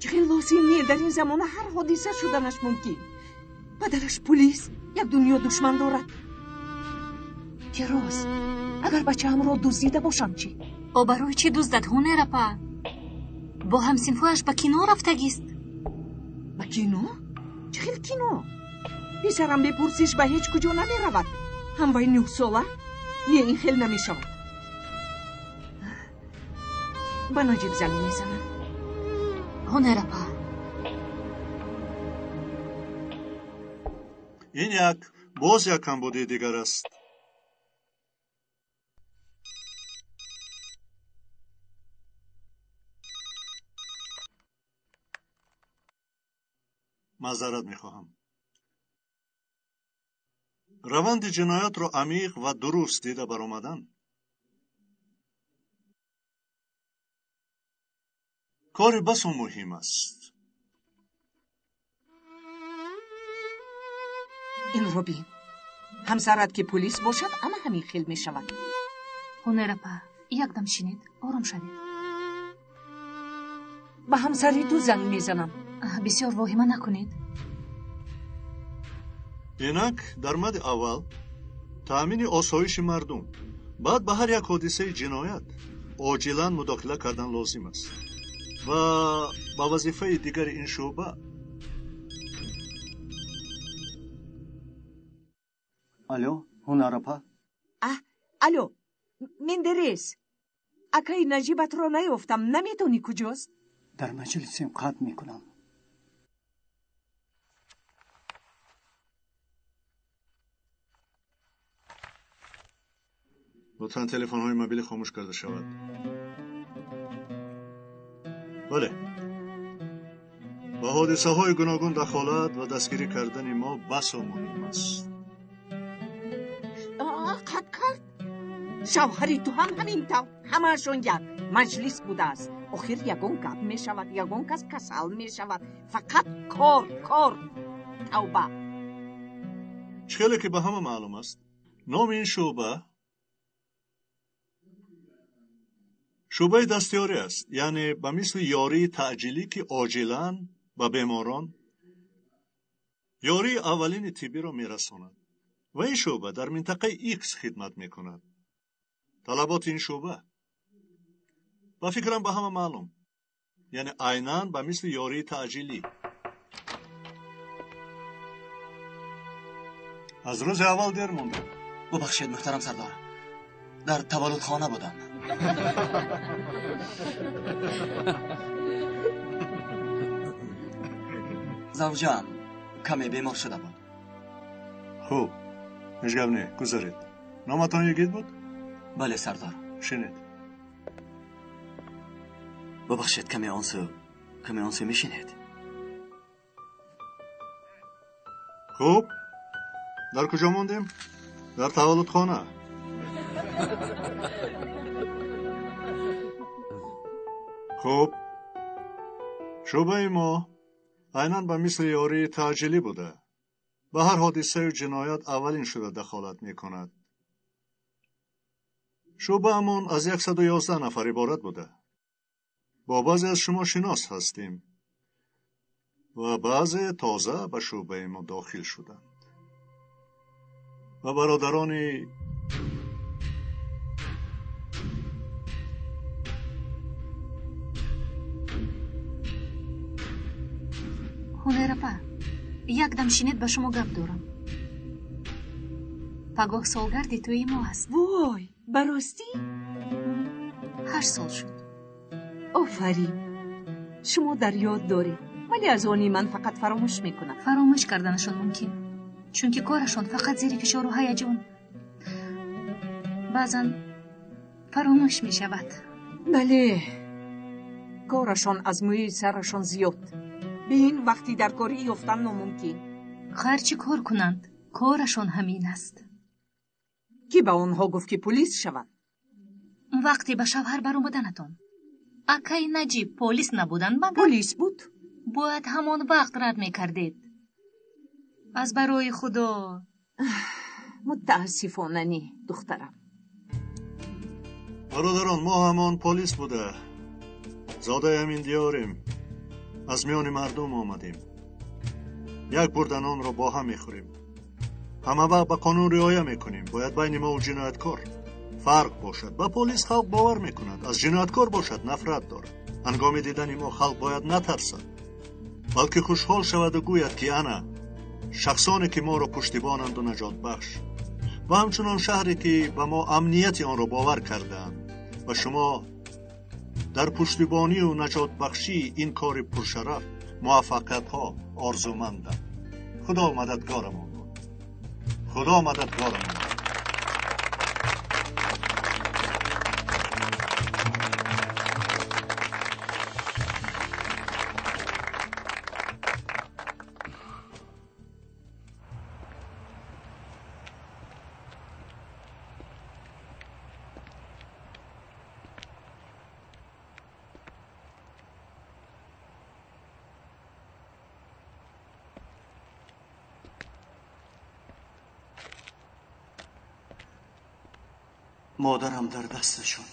Чӣ хел лозим не? Дар ин замона ҳар ҳодиса шуданаш мумкин. Падараш пулис, як дунё душман дорад. Фироз, агар бачаамро дуздида бошам чӣ? О, барои чӣ дуздад, Ҳунерапа? Бо ҳамсинфҳояш ба кино рафтагист. Ба кино? Чӣ хел кино? Писарам бепурсиш ба ҳеҷ куҷо намеравад. Ҳам вай нӯҳсола? Не, ин хел намешавад. Ба Наҷиб занг мезанам. Ҳунерапа. Ин як боз як камбудии дигар аст. Маъзарат мехоҳам. Раванди ҷиноятро амиқ ва дуруст дида баромадан кори басо муҳим аст. Инро бин. Ҳамсарат ки пулис бошад, ана ҳамин хел мешавад. Ҳунерапа, якдам шинед, ором шавед. Ба ҳамсари ту занг мезанам. Бисёр воҳима накунед. Инак дар мади аввал таъмини осоиши мардум, баъд ба ҳар як ҳодисаи ҷиноят оҷилан мудохила кардан лозим аст ва ба вазифаи дигари ин шӯъба. Алло, Ҳунарапа? Алло, Мендерес, акаи Наҷибатро наёфтам, намедонӣ куҷост? Дар маҷлисем, қатъ мекунам. Лутфан телефонҳои мобилӣ хомӯш карда шавад. Бале, ба ҳодисаҳои гуногун дахолат ва дастгирӣ кардани мо басо муҳим аст. Қатъ кард? Шавҳари ту ҳам ҳамин тавр, ҳамаашон як маҷлис будааст. Охир ягон гап мешавад, ягон кас касал мешавад. Фақат кор, кор, тавба. Чӣ хеле ки ба ҳама маълум аст, номи ин шӯъба шӯъбаи дастёрӣ аст, яъне ба мисли ёрии таъҷилӣ, ки оҷилан ба беморон ёрии аввалини тиббиро мерасонад. Ва ин шӯъба дар минтақаи Икс хидмат мекунад. Талаботи ин шӯъба ба фикрам ба ҳама маълум, яъне айнан ба мисли ёрии таъҷилӣ. Аз рӯзи аввал дер мондам. Бубахшед, муҳтарам сардор, Дар таваллудхона будам. Завҷаам каме бемор шуда буд. Хуб, ҳеҷ гап не, гузаред. Номатон Йигит буд? Бале, сардор. Шинед. Бубахшед, каме он сӯ мешинед. Хуб, дар куҷо мондем? Дар таваллудхона. Хуб, шӯъбаи мо айнан ба мисли ёрии таъҷилӣ буда, ба ҳар ҳодисаю ҷиноят аввалин шуда дахолат мекунад. Шӯъбаамон аз 111 нафар иборат буда. Бо баъзе аз шумо шинос ҳастем ва баъзе тоза ба шӯъбаи мо дохил шуданд. Ва бародарони Ҳунерапа, якдам шинед, ба шумо гап дорам. Пагоҳ солгарди тӯи мо аст. Вой, ба ростӣ? 8 сол шуд. Офарин, шумо дар ёд доред, вале аз они ман фақат фаромӯш мекунам. Фаромӯш карданашон мумкин, чунки корашон фақат зери фишору ҳаяҷон. Баъзан фаромӯш мешавад. Бале, корашон аз мӯи сарашон зиёд. Бин, вақти дар корӣ ёфтан номумкин. Ҳар чӣ кор кунанд, корашон ҳамин аст. Кӣ ба онҳо гуфт, ки полис шаванд? Вақте ба шавҳар баромаданатон акаи Наҷиб полис набуданд, магар? Полис буд. Бояд ҳамон вақт рад мекардед. Аз барои Худо. Мутаассифона не, духтарам. Бародарон, мо ҳамон полис буда, зодаи ҳамин диёрем, аз миёни мардум омадем. Як бурда нонро бо ҳам мехӯрем. Ҳама вақт ба қонун риоя мекунем. Бояд байни мо ва ҷинояткор фарқ бошад. Ба полис халқ бовар мекунад, аз ҷинояткор бошад нафрат дорад. Ҳангоми дидани мо халқ бояд натарсад, балки хушҳол шаваду гӯяд, ки ана шахсоне ки моро пуштибонанду наҷотбахш, ва ҳамчунон шаҳре ки ба мо амнияти онро бовар кардаанд ва шумо дар пуштибонию наҷотбахшии ин кори пуршараф муваффақиятҳо орзумандам. Худо мададгорамон бод. Худо мададгорамон бод. Модарам дар дасташон.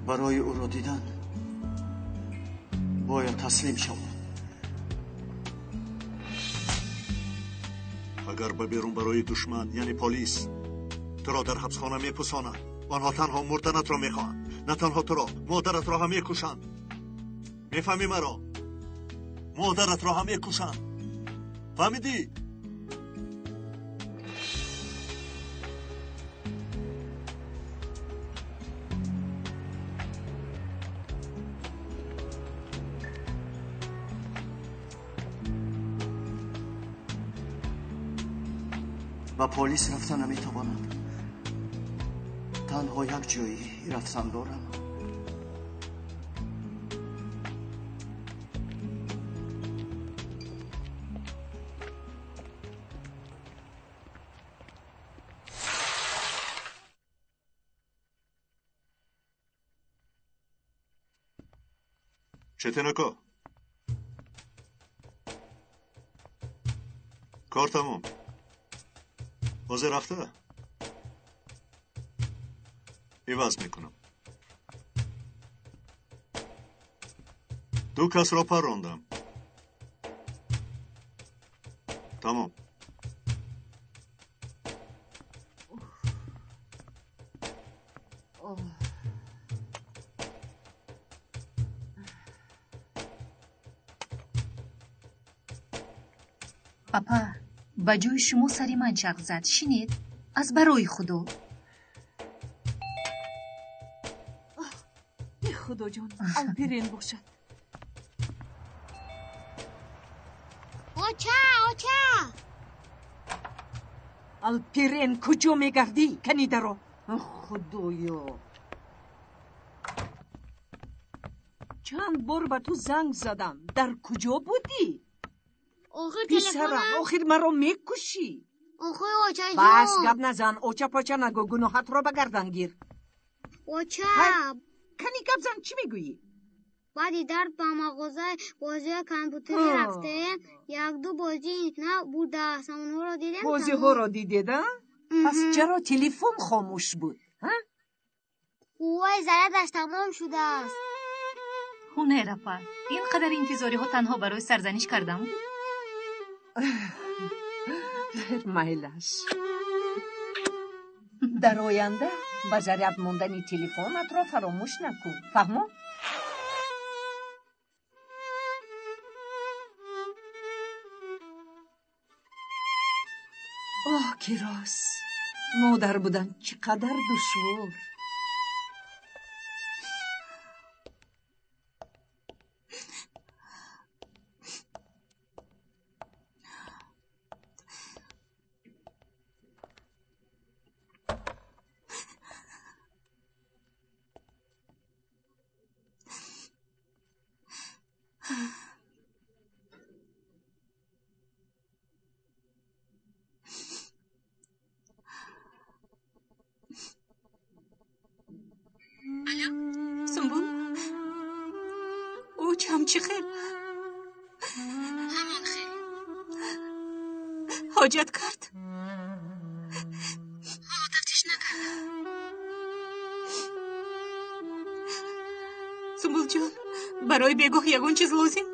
Барои ӯро дидан бояд таслим шавам. Агар ба берун барои душман, яъне полис, туро дар ҳабсхона мепусонанд. Онҳо танҳо мурданатро мехоҳанд. На танҳо туро, модаратро ҳам мекушанд. Мефаҳмӣ маро? Модаратро ҳам мекушанд. Фаҳмидӣ? Ба полис рафта наметавонам. Танҳо як ҷои рафтан дорам. Четин ака, кор тамом. Ҳозир рафта иваз мекунам. Ду касро паррондам. Тамом. Апа, Ба ҷои шумо сари ман чарх зад. Шинед, аз барои Худо. Худоҷон, Алпирен бошад. Оча, оча! Алпирен, куҷо мегардӣ? Кани даро. Худоё! Чанд бор ба ту занг задам. Дар куҷо будӣ? Охир Писарам, телефонам. охир маро мекушӣ. Охир очаҷон. Бас, гап назан, оча-поча нагӯ, гуноҳатро ба гардан гир. Оча. Кани гап зан, чӣ мегӯӣ? Баъди дард ба мағозаи бозиҳои компютерӣ рафтем. Якду бозии нав будааст. Онҳоро дидем. Бозиҳоро дидед, а? Пас чаро телефон хомӯш буд? Қувваи зарядаш тамом шудааст. Ҳунайрапа, ин қадар интизориҳо танҳо барои сарзаниш кардам буд? Майлаш. Дар оянда ба заряд мондани телефонатро фаромӯш накун. Фаҳмо? Оҳ, ки рост! Модар будан чӣ қадар душвор. Сумбул, очам чӣ хел? Ҳамон хел. Ҳоҷат кард? Ҳоло тафтиш накардам. Сумбулҷон, барои бегоҳ ягон чиз лозим?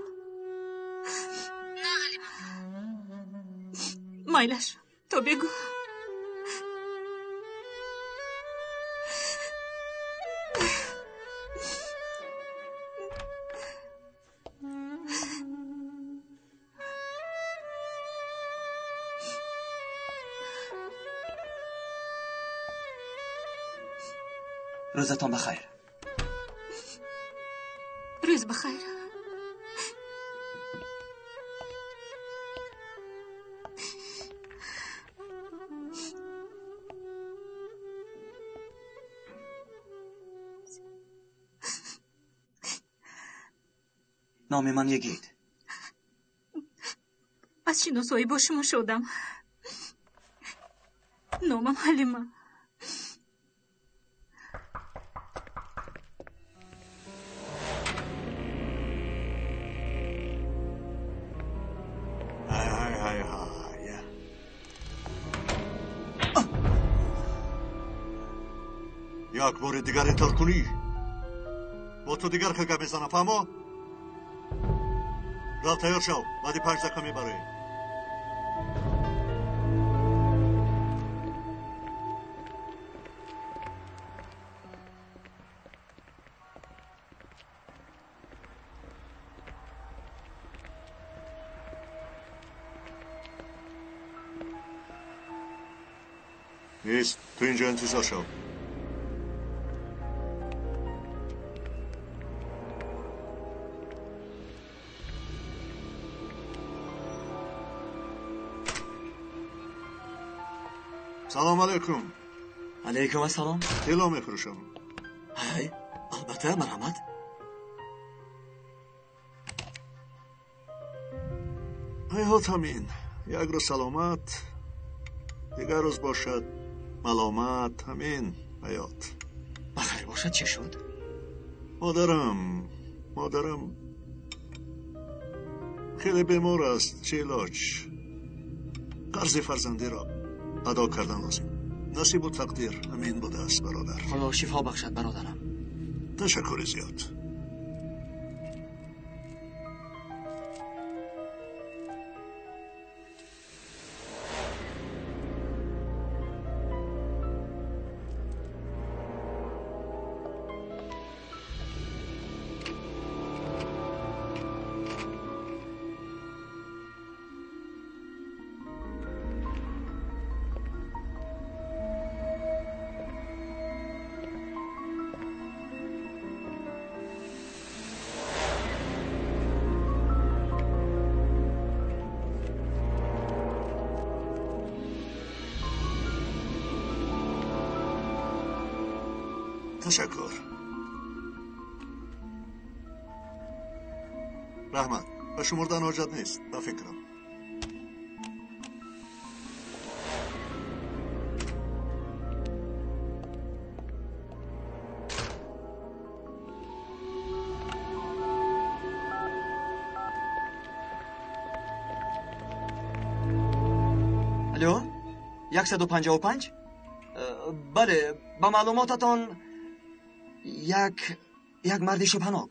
На, Ҳалима. Майлаш, то бегоҳ. Рӯзатон бахайр. Рӯз бахайр. Номи ман Йигит. Аз шиносоӣ бо шумо шодам. Номам Ҳалима. Ҳай, ҳай, ҳай, ҳай. Як бори дигар интар кунӣ, бо ту дигар хел гап мезанам, фаҳмо? Рав, тайёр шав, баъди 5 дақиқа мебароем. Нест, ту инҷо интизор шав. Салом алайкум. Алайкум ассалом. Тилло мефурӯшам. Ҳай, албатта, марҳамат. Ҳайҳот, ҳамин як рӯз саломат, дигар рӯз бошад маломат, ҳамин ҳаёт. Бахайр бошад, чӣ шуд? Модарам хеле бемор аст. Чӣ илоҷ, қарзи фарзандиро адо кардан лозим. Насибу тақдир ҳамин будааст, бародар. Худо шифо бахшад, бародарам. Ташаккури зиёд. Ташаккур. Раҳмат. Ба шумурдан ҳоҷат нест, ба фикрам. Алло, 155? Бале, ба маълумотатон як марди шубҳанок.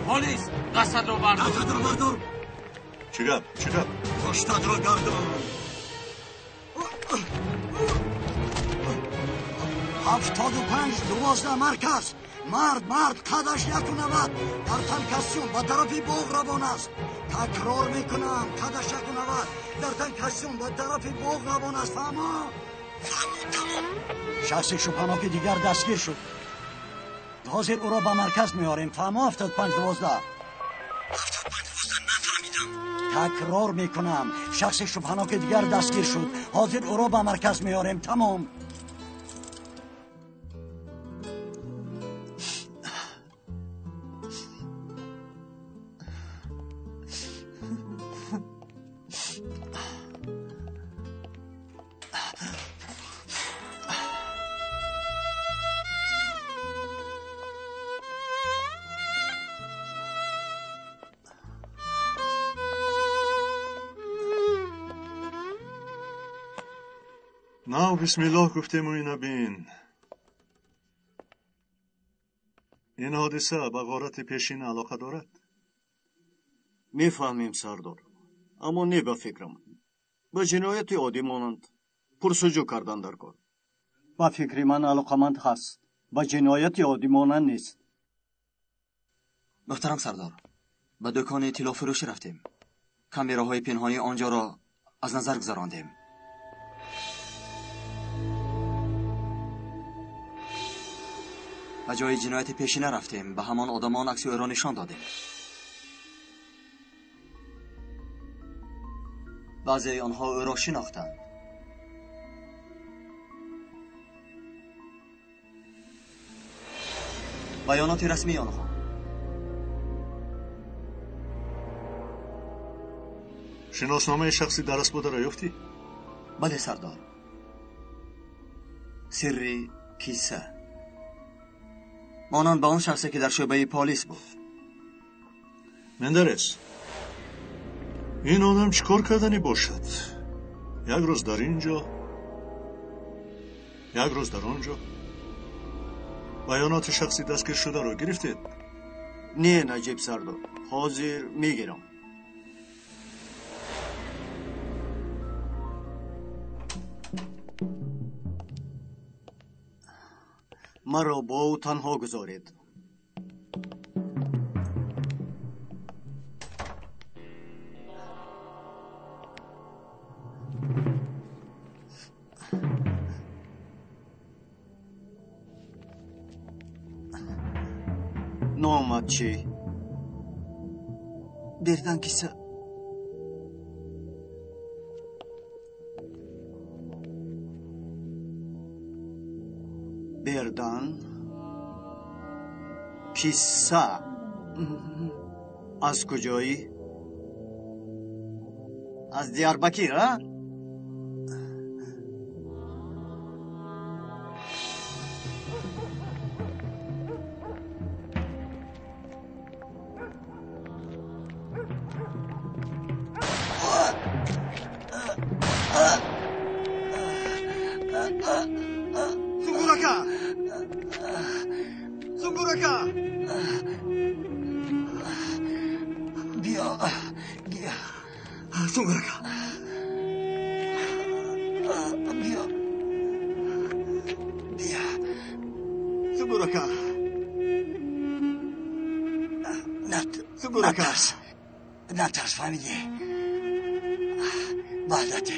Полис, дастатро бардор. Дастатро бардор. Чӣ гап? Чӣ гап? Пуштатро гардон. 75 12 марказ. Мард қадаш 1.90 дар тан костюм ба тарафи боғ равон аст. Такрор мекунам, қадаш 1.90 дар тан костюм ба тарафи боғ равон аст. Фаҳмо? Фаҳмо, тамом. Шахси шубҳаноки дигар дастгир шуд. Ҳозир ӯро ба марказ меорем. Фаҳмо? 75 12. 75 12 нафаҳмидам. Такрор мекунам, шахси шубҳаноки дигар дастгир шуд. Ҳозир ӯро ба марказ меорем. Тамом. Нав бисмиллоҳ гуфтему ина бин. Ин ҳодиса ба ғорати пешин алоқа дорад? Мефаҳмем, сардор, аммо не ба фикрам. Ба ҷинояти оддӣ монанд пурсуҷӯ кардан дар кор. Ба фикри ман алоқаманд ҳаст, ба ҷинояти оддӣ монанд нест. Муҳтарам сардор, ба дукони тиллофурӯшӣ рафтем. Камераҳои пинҳонии он ҷоро аз назар гузарондем. Ба ҷои ҷинояти пешина рафтем, ба ҳамон одамон акси ӯро нишон додем. Баъзеи онҳо ӯро шинохтанд. Баёноти расмии онҳо. Шиносномаи шахси дараст бударо ёфтӣ? Бале, сардор. Сирри киса. Монанд ба он шахсе ки дар шӯъбаи полис буд. Мендерес, ин одам чӣ кор карданӣ бошад? Як рӯз дар ин ҷо, як рӯз дар он ҷо. Баёноти шахси дастгиршударо гирифтед? Не, Наҷиб сардор, ҳозир мегирам. Маро бо ӯ танҳо гузоред. Номат чӣ? Бердан киса. Бердан киса. Аз куҷоӣ? Аз Диярбакир, а? نترس، فهمیدی؟ وحدته،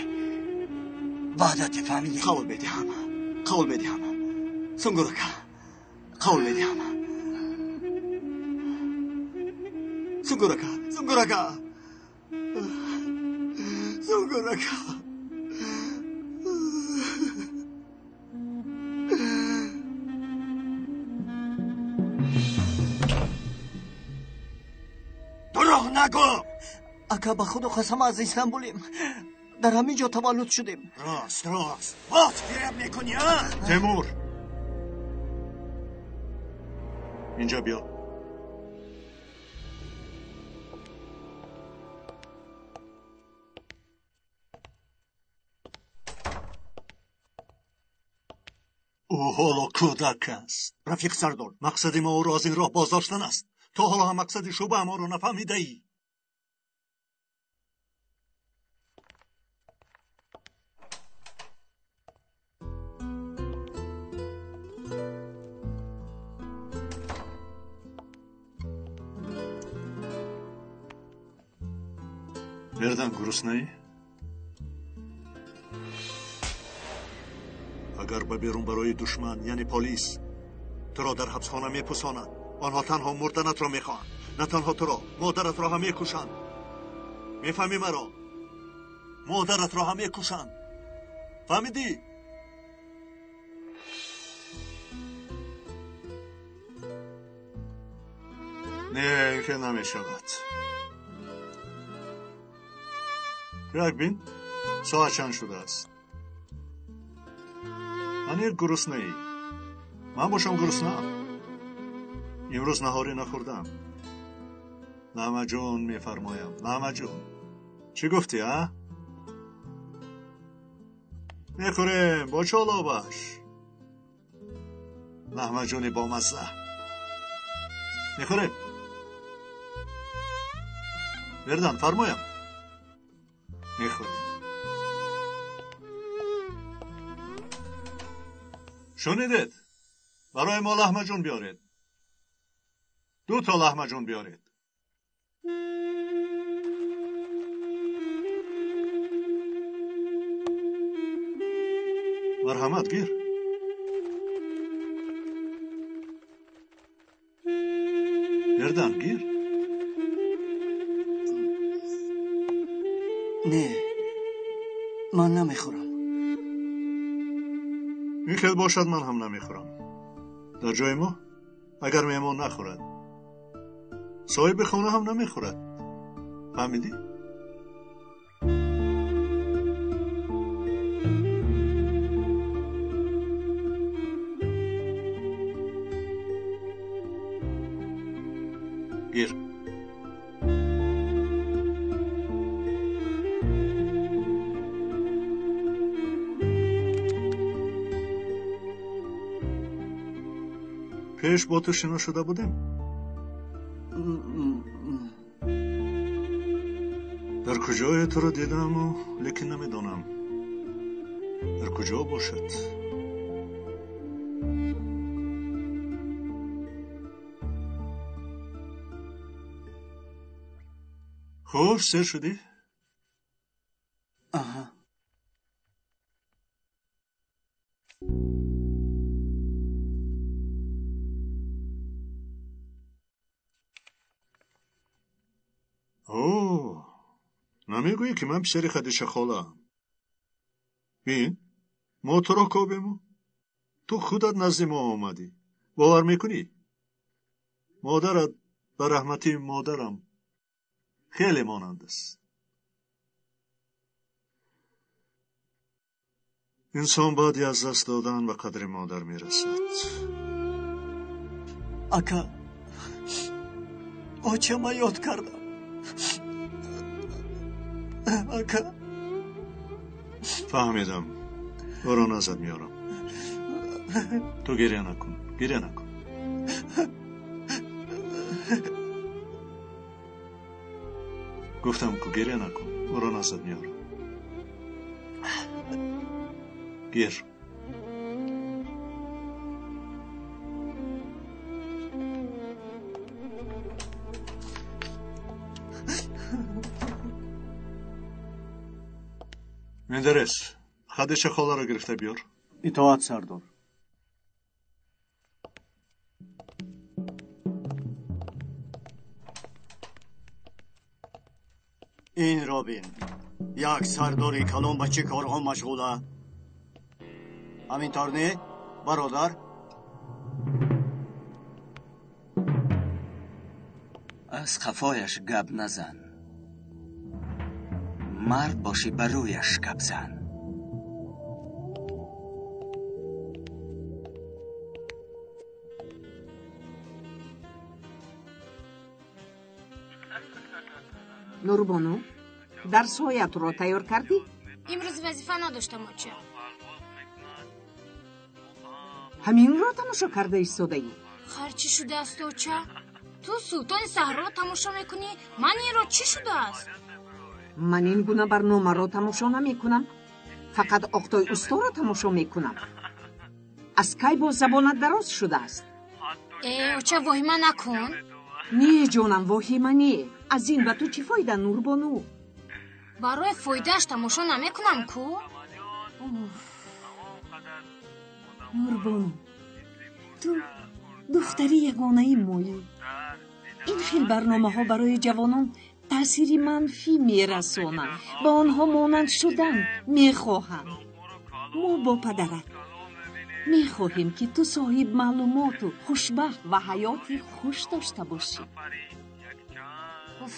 وحدته، فهمیدی؟ قول медиҳам، қавл медиҳам، Сунгурака، қавл медиҳам. Сунгурака, Сунгурака, Сунгурака. нагӯ. Ака, ба Худо қасам, аз Истанбулем. Дар ҳамин ҷо таваллуд шудем. Рост, рост. Боз фиреб мекунӣ, а? Темур, инҷо биё. Ӯ ҳоло кӯдак аст. Рафиқ сардор, мақсади мо ӯро аз ин роҳ боздоштан аст. То ҳоло ҳам мақсади шӯъбаамонро нафаҳмидаӣ. Бердан, гуруснаӣ? Агар ба берун барои душман, яъне полис, туро дар ҳабсхона мепусонад, онҳо танҳо мурданатро мехоҳанд. На танҳо туро, модаратро ҳам мекушанд. Мефаҳмӣ маро? Модаратро ҳам мекушанд. Фаҳмидӣ? Не, ин хел намешавад. Як бин, соат чанд шудааст? Аниқ гуруснаӣ. Ман бошам гуруснаам. Имрӯз наҳорӣ нахӯрдам. Лаҳмаҷун мефармоям, лаҳмаҷун. Чӣ гуфтӣ, а? Мехӯрем бо чолобаш. Лаҳмаҷуни бомазза. Мехӯрем. Бердан, фармоям. Мехӯрем. Шунидед? Барои мо лаҳмаҷун биёред. Ду то лаҳмаҷун биёред. Марҳамат, гир. Бердан, гир. Не, ман намехӯрам. Ин хел бошад, ман ҳам намехӯрам. Дар ҷои мо агар меҳмон нахӯрад, соҳиби хона ҳам намехӯрад. Фаҳмидӣ? Гир. Пеш бо ту шинос шуда будем? Дар куҷое туро дидаму, лекин намедонам дар куҷо бошад. Хуш, сер шудӣ? Аҳа. О, намегӯӣ, ки ман писари Хадиша холаам? Бин, мо туро кобему, ту худат назди мо омадӣ. Бовар мекунӣ? Модарат ба раҳмати модарам хеле монанд аст. Инсон баъди аз даст додан ба қадри модар мерасад. Ака, очама ёд кардам. Ака. Фаҳмидам. Ӯро назад меорам. Ту гиря накун, гиря накун. Гуфтам ку гиря накун, ӯро назад меорам. Гир. Мендерес, Хадиша холаро гирифта биёр. Итоат, сардор. Ин робин, як сардори калон ба чӣ корҳо машғула? Ҳамин тавр не, бародар? Аз қафояш гап назан, мард бошӣ ба рӯяш гап зан. Нурбону, дарсҳоятро тайёр кардӣ? Имрӯз вазифа надоштам, оча. Ҳаминро тамошо карда истодаӣ? Хар чӣ шудааст, оча? Ту Султони саҳроро тамошо мекунӣ, ман инро чӣ шудааст? Ман ин гуна барномаро тамошо намекунам, фақат Оқтои усторо тамошо мекунам. Аз кай боз забонат дароз шудааст? Э, оча, воҳима накун. Не, ҷонам, воҳима не. Аз ин ба ту чӣ фоида, Нурбону? Барои фоидааш тамошо намекунам ку. Нурбону, ту духтари ягонаи моӣ. Ин хел барномаҳо барои ҷавонон таъсири манфӣ мерасонанд, ба онҳо монанд шудан мехоҳанд. Мо бо падарат мехоҳем, ки ту соҳиб маълумоту хушбахт ва ҳаёти хуш дошта бошӣ. Уф,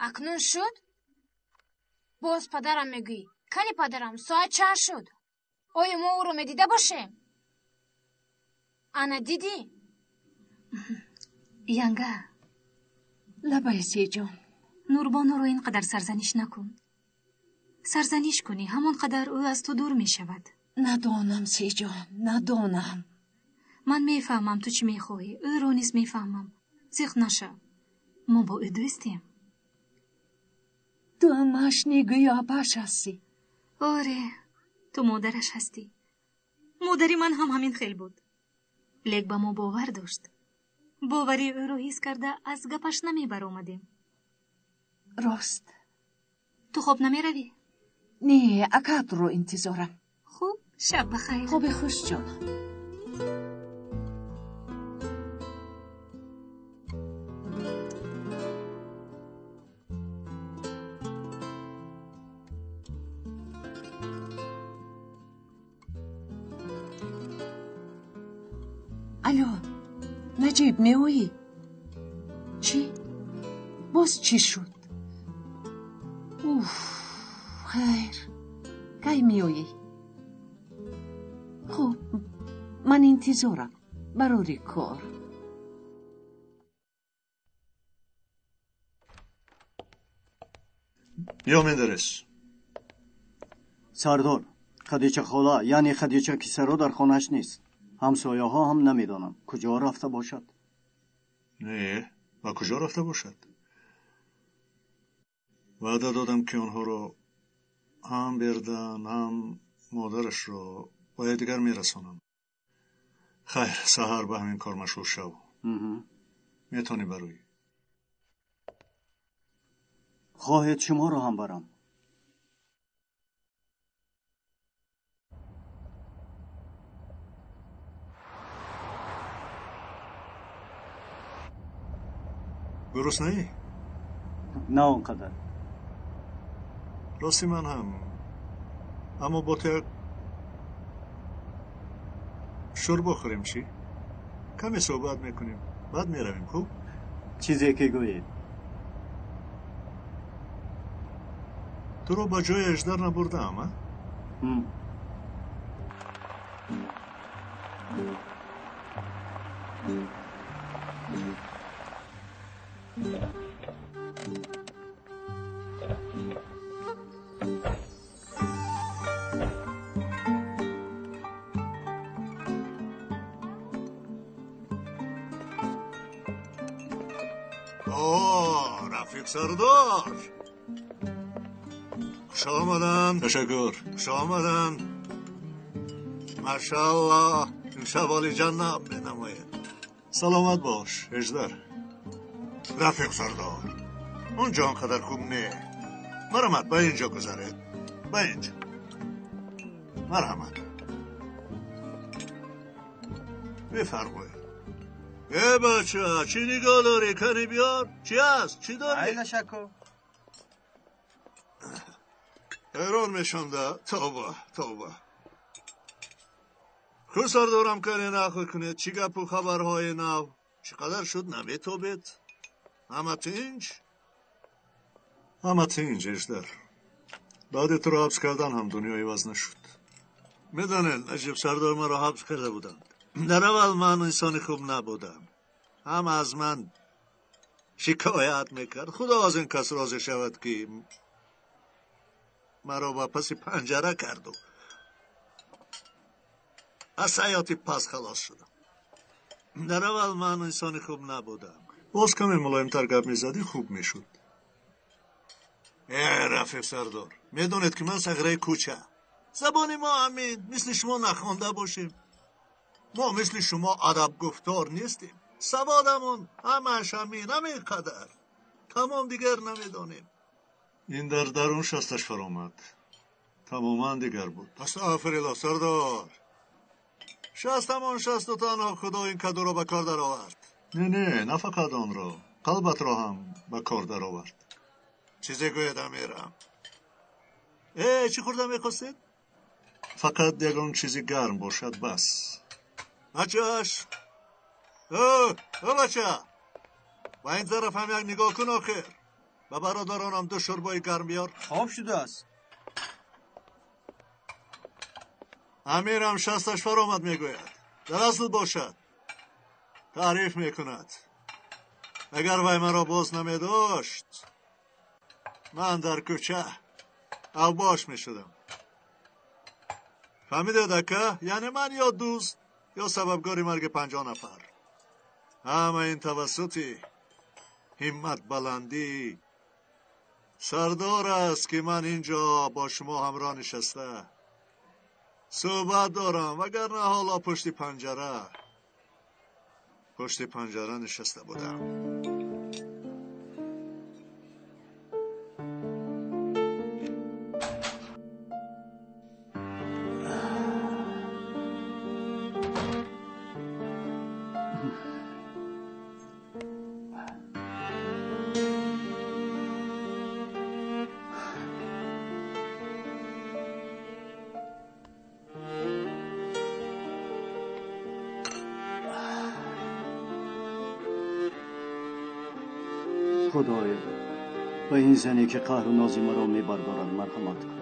акнун шуд? Боз падарам мегӯӣ. Кани падарам, соат чанд шуд? Оё мо ӯро медида бошем? Ана дидӣ? Янга. Лабай, Сеҷон. Нурбонуро ин қадар сарзаниш накун. Сарзаниш кунӣ, ҳамон қадар ӯ аз ту дур мешавад. Надонам, Сеҷон, надонам. Ман мефаҳмам, ту чӣ мехоҳӣ, ӯро низ мефаҳмам. Зиқ нашав, мо бо ӯ дӯстем. Ту амааш негӯё апааш ҳастӣ. Оре, ту модараш ҳастӣ. Модари ман ҳам ҳамин хел буд, лек ба мо бовар дошт. Бовари ӯро ҳис карда, аз гапаш намебаромадем. Рост. Ту хоб намеравӣ? Не, акаатро интизорам. Хуб, шаб бахайр. Хоби хуш, ҷонам. Алло, Наҷиб, меоӣ? Чӣ? Боз чӣ шуд? Уф, хайр, кай меоӣ? Хуб, ман интизорам. Барори кор. Биё, Мендерес. Сардор, Хадича хола, яъне Хадича кисаро дар хонааш нест. Ҳамсояҳо ҳам намедонанд, куҷо рафта бошад. Не, ба куҷо рафта бошад? Ваъда додам, ки онҳоро ҳам Бердан, ҳам модарашро ба якдигар мерасонам. Хайр, саҳар ба ҳамин кор машғул шав. Метавонӣ бароӣ. Хоҳед, шуморо ҳам барам? Гуруснаӣ? На он қадар. Рости, ман ҳам, аммо бо ту як шӯрбо хӯрем, чӣ? Каме суҳбат мекунем, баъд меравем, хуб? Чизе ки гӯед. Туро ба ҷои Аждар набурдаам, а? О, рафиқ сардор, хуш омадан. Ташаккур, хуш омадан. Машааллоҳ, имшаб олиҷанноб менамоед. Саломат бош, Эждар. Рафиқ сардор, он ҷо он қадар хуб не. Марҳамат, ба ин ҷо гузаред, ба ин ҷо, марҳамат, бифармоед. Э, бача, чӣ нигоҳ дорӣ? Кани биёр, чӣ аст, чӣ дорӣ? Ай, нашаку. Ҳайрон мешам да. Тавба, тавба. Хуб, сардорам, кане нақл кунед, чӣ гапу хабарҳои нав? Чӣ қадар шуд наметобед? Ҳама тинҷ? Ҳама тинҷ, Эждар. Баъди туро ҳабс кардан ҳам дунё иваз нашуд. Медонед, Наҷиб сардор маро ҳабс карда буданд. Дар аввал ман инсони хуб набудам. Ҳама аз ман шикоят мекард. Худо аз ин кас розӣ шавад, ки маро ба паси панҷара карду аз ҳаёти пас халос шудам. Дар аввал ман инсони хуб набудам. Боз каме мулоимтар гап мезадӣ, хуб мешуд. Э, рафиқ сардор, медонед, ки ман сағираи кӯча. Забони мо ҳамин, мисли шумо нахонда бошем. Мо мисли шумо адабгуфтор нестем. Саводамон ҳамааш ҳамин, ҳамин қадар. Тамом, дигар намедонем. Ин дар дарун шасташ фаромад. Тамоман дигар буд. Астағфируллоҳ, сардор. Шастамон шасту танҳо Худо ин кадуро ба кор даровард. Не, не, на фақат онро, қалбатро ҳам ба кор даровард. Чизе гӯяд, амирам. Э, чӣ хӯрда мехостед? Фақат ягон чизи гарм бошад, бас. Бачаш! Ӯ, ӯ бача! Ба ин тараф ҳам як нигоҳ кун охир. Ба бародаронам ду шӯрбои гарм биёр. Хоб шудааст. Амирам шасташ фаромад мегӯяд. Дар асл бошад. Таъриф мекунад. Агар вай маро боз намедошт, ман дар кӯча авбош мешудам. Фаҳмидед, ака? Яъне ман ё дӯст, ё сабабгори марги 50 нафар. Ҳама ин тавассути ҳимматбаландӣ сардор аст, ки ман ин ҷо бо шумо ҳамроҳ нишаста суҳбат дорам, вагарна ҳоло пушти панҷара нишаста будам. Худоё, ба ин зане, ки қаҳру нози маро мебардорад, марҳамат кун.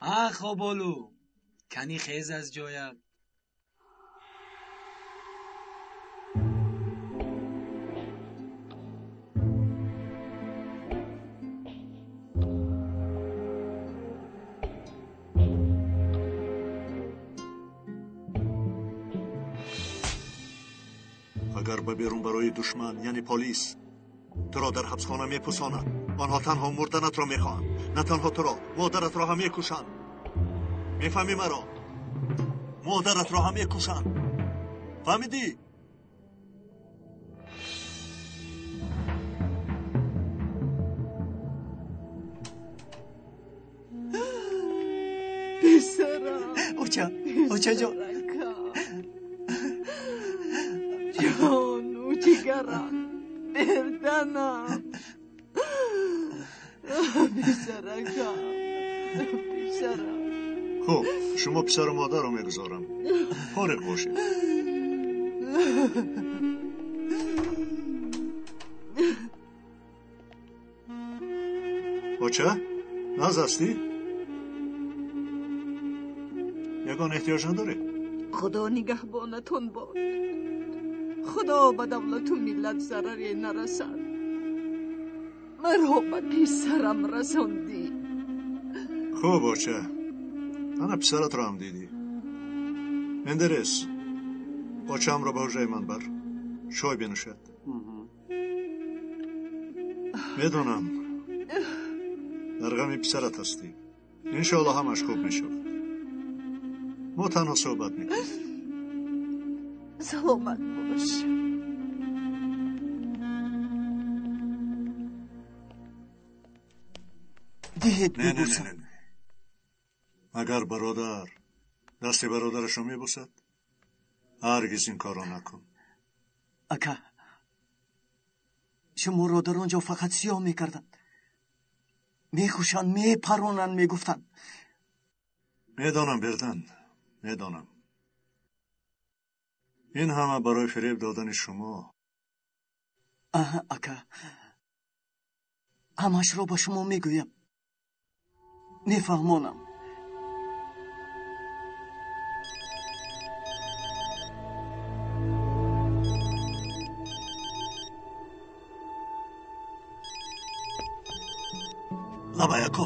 А, хоболу, кани хез аз ҷоят. Агар ба берун барои душман, яъне полис туро дар ҳабсхона мепусонад. Онҳо танҳо мурданатро мехоҳанд. На танҳо туро, модаратро ҳам мекушанд. Мефаҳмӣ маро? Модаратро ҳам мекушанд, фаҳмидӣ? Писарам. Оча, очаҷон. Ҷону ҷигарам, берданам, писаракам, писарам. Хуб, шумо писару модарро мегузорам, фориғ бошед. Оча, наз ҳастӣ? Ягон эҳтиёҷ надоред? Худо нигаҳбонатон бод. Худо ба давлату миллат зараре нарасад. Маро ба писарам расондӣ. Хуб, оча, ана писаратро ҳам дидӣ. Мендерес, очаамро ба ҳуҷраи ман бар, чой бинӯшад. Медонам, дар ғами писарат ҳастӣ. Иншоалло ҳамаш хуб мешавад. Мо танҳо суҳбат мекунем. Саломат бош. Диҳед Не, не, не, бибӯсам. не, не. Магар бародар дасти бародарашро мебӯсад? Ҳаргиз ин корро накун. Ака, шуморо дар он ҷо фақат сиёҳ мекарданд, мехӯшанд, мепаронанд, мегуфтанд. Медонам, Бердан, медонам. Ин ҳама барои фиреб додани шумо. Аҳа, ака, ҳамашро ба шумо мегӯям, мефаҳмонам. Лабай, ако,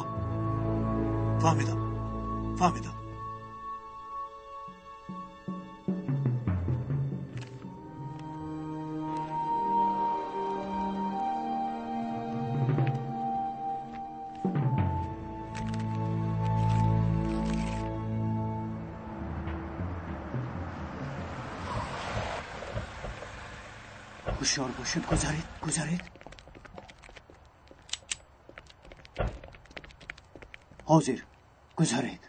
фаҳмидам, фаҳмидам. Ҳушёр бошед, гузаред, гузаред. Ҳозир гузаред.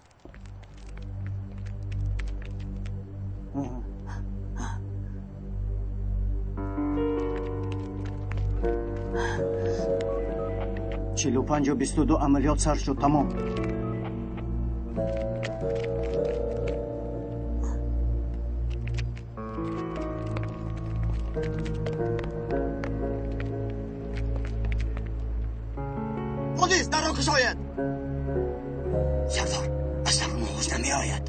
45-22 амалиёт сар шуд, тамом. Полис, дарро кушоед! Сардор, аз дарун ҳуҷра меояд.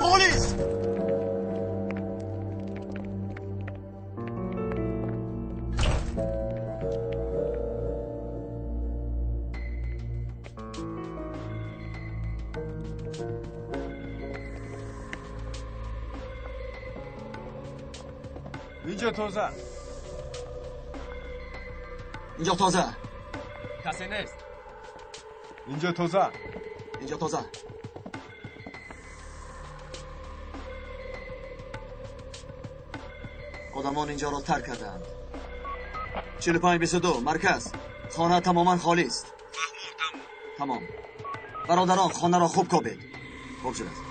Полис! Инҷо тоза. Инҷо тоза. Касе нест. Инҷо тоза. Инҷо тоза. Одамон инҷоро тарк карданд. 45-22 марказ. Хона тамоман холист. Тамом. Бародарон, хонаро хуб кобед. Хуб шудааст.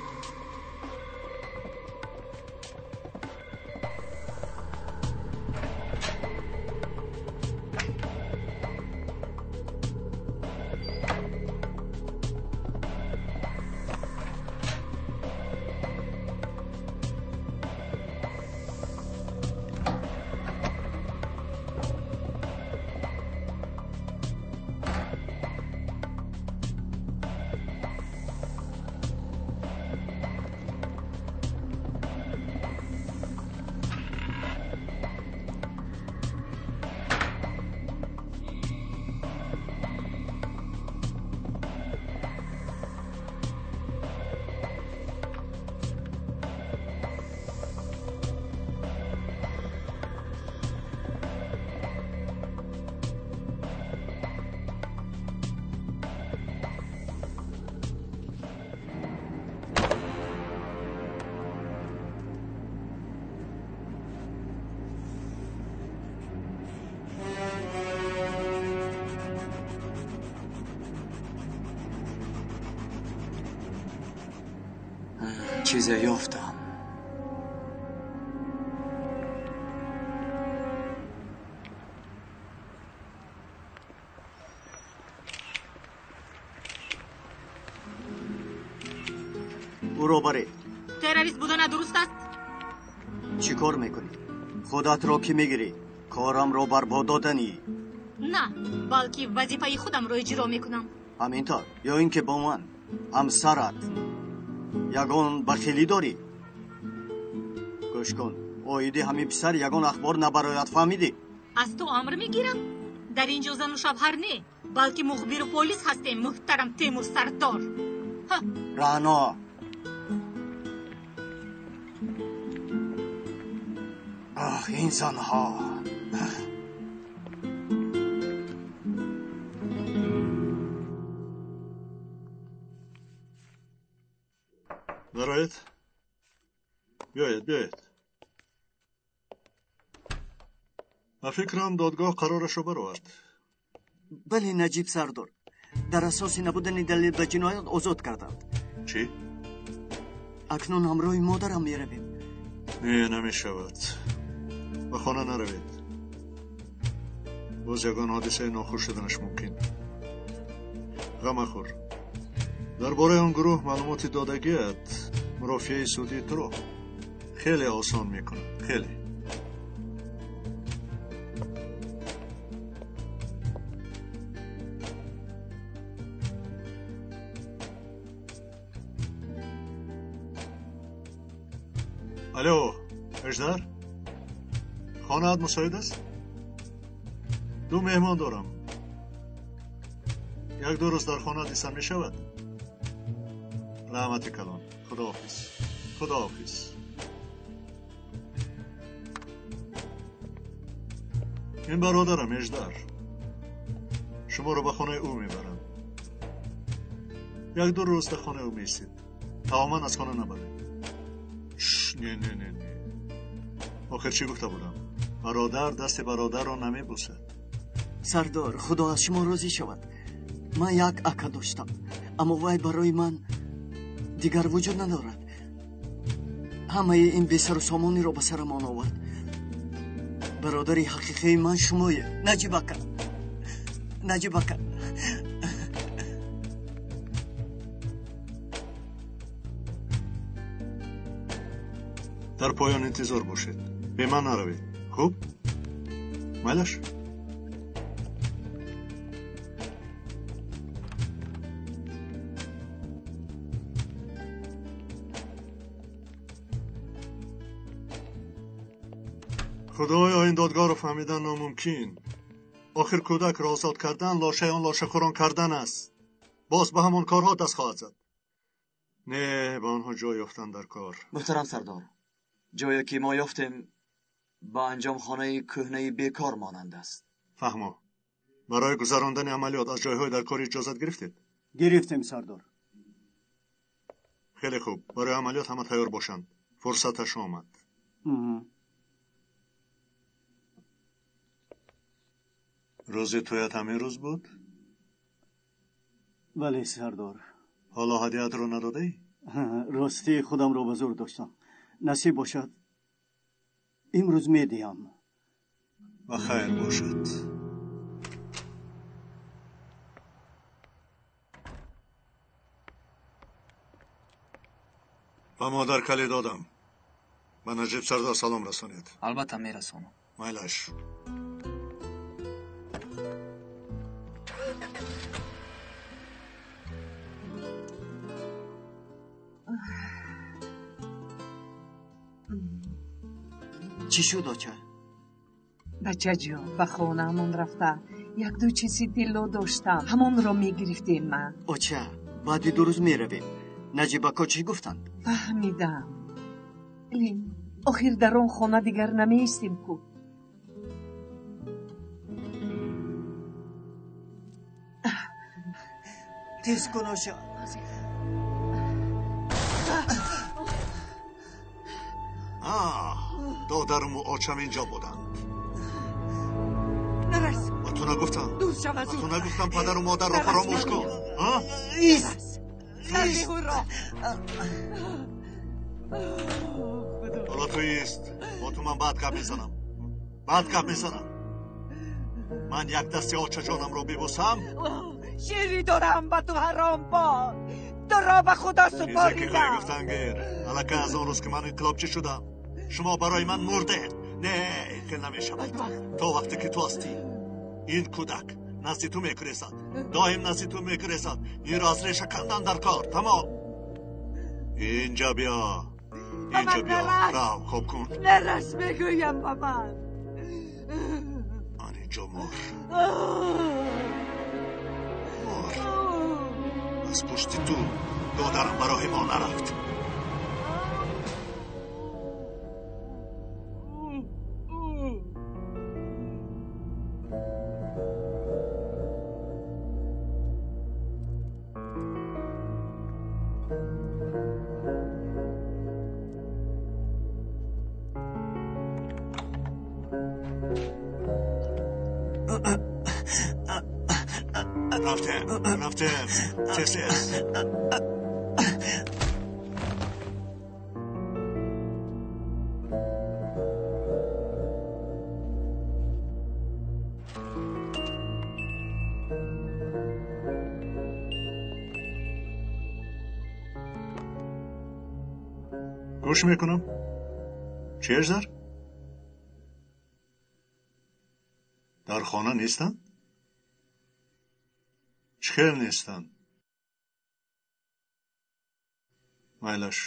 Чизе ёфтам. Ӯро баред. Террорист будана дуруст аст? Чӣ кор мекунӣ? Худатро кӣ мегирӣ? Корамро барбод доданӣ? На, балки вазифаи худамро иҷро мекунам. Ҳамин тавр, ё ин ки бо ман ҳамсарат ягон бахилӣ дорӣ? Гӯш кун, оиди ҳамин писар ягон ахбор набарояд, фаҳмидӣ? Аз ту амр мегирам? Дар ин ҷо зану шавҳар не, балки мухбиру полис ҳастем, муҳтарам Темур Сардор. Рано! Ах, ин занҳо! Дароед. Биёед, биёед. Ба фикрам додгоҳ қарорашро баровард. Бале, Наҷиб Сардор. Дар асоси набудани далел ба ҷиноят озод карданд. Чӣ? Акнун ҳамроҳи модарам меравем. Не, намешавад. Ба хона наравед. Боз ягон ҳодисаи нохуш шуданаш мумкин. Ғам махӯр. Дар бораи он гурӯҳ маълумоти додагият мурофиаи судии туро хеле осон мекунад. Хеле. Алло, Эждар? Хонаат мусоид аст? Ду меҳмон дорам. Як-ду рӯз дар хона дисам мешавад? Раҳмати калон. Худоҳофиз. Худоҳофиз. Ин бародарам Эждар. Шуморо ба хонаи ӯ мебарам. Як-ду рӯз дар хонаи ӯ меистед. Тамоман аз хона набаред. Не, не, не, не. Охир чӣ гуфта будам? Бародар дасти бародарро намебусад. Сардор, худо аз шумо розӣ шавад. Ман як ака доштам, аммо вай барои ман дигар вуҷуд надорад. Ҳамаи ин бесару сомониро ба сарамон овард. Бародари ҳақиқии ман шумоед, Наҷиб ака. Наҷиб ака. Дар поён интизор бошед. Бе ман наравед. Хуб? Майлаш? Худоё, ин додгоҳро фаҳмидан номумкин. Охир кӯдакро озод кардан лошаи он лошахӯрон кардан аст. Боз ба ҳамон корҳо даст хоҳад зад. Не, ба онҳо ҷой ёфтан дар кор. Муҳтарам Сардор, ҷое ки мо ёфтем ба анҷомхонаи кӯҳнаи бекор монанд аст. Фаҳмо. Барои гузарондани амалиёт аз ҷойҳои дар кор иҷозат гирифтед? Гирифтем, Сардор. Хеле хуб. Барои амалиёт ҳама тайёр бошанд. Фурсаташ омад. Рӯзи тӯят ҳамин рӯз буд? Бале, Сардор. Ҳоло ҳадиятро надодаӣ? Ростӣ худамро ба зур доштам. Насиб бошад, имрӯз медиҳам. Ба хайр бошад. Ба модар калид додам. Ба Наҷиб Сардор салом расонед. Албатта мерасонам. Майлаш. Чӣ шуд, оча? Бачаҷон, ба хонаамон рафта як-ду чизи тилло доштам, ҳамонро мегирифтем ман. Оча, баъди ду рӯз меравем. Наҷиб ако чӣ гуфтанд? Фаҳмидам. Лин, охир дар он хона дигар намеистем ку. Тез кун, оча. Додаруму очам инҷо буданд. Нарас. Ба ту нагуфтам. Дур шав аз Ба ту нагуфтам падару модарро фаромӯш кун. Ист. Ист. Ҳоло ту ист. Бо ту ман баъд гап мезанам. Баъд гап мезанам. Ман як дасти очаҷонамро бибусам. Шири дорам ба ту ҳаром бод. Туро ба худо Чизе ки супоридам. хоҳӣ гуфтан гир. Аллакай аз он рӯз ки ман инқилобчӣ шудам, шумо барои ман мурдед. Не, ин хел намешавад. То вақте ки ту ҳастӣ, ин кӯдак назди ту мекурезад. Доим назди ту мекурезад. Инро аз реша кандан дар кор. Тамом. Инҷа биё. Инҷа биё. Рав, хоб кун. Нарас мегӯям ба ман. ҷо мор. Мор. Аз пушти ту додарам ба роҳи мо нарафт. Рафтем, тез-тез. Гӯш мекунам. Чӣ, Аждар? Дар хона нестанд? Чӣ хел нестанд? Майлаш.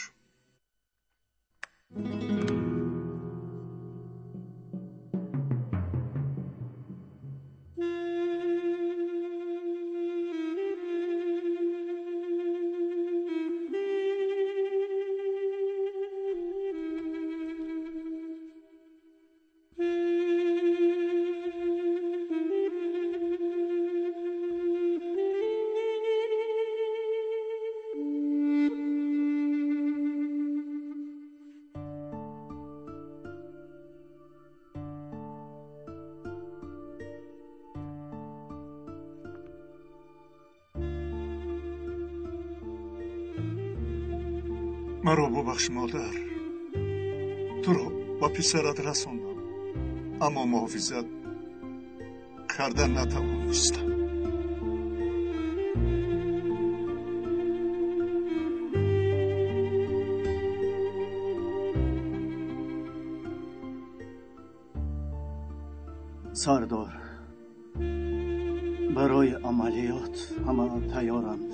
Маро бубахш, модар. Туро ба писарат расондам, аммо муҳофизат карда натавонистам. Сардор, барои амалиёт ҳама тайёранд.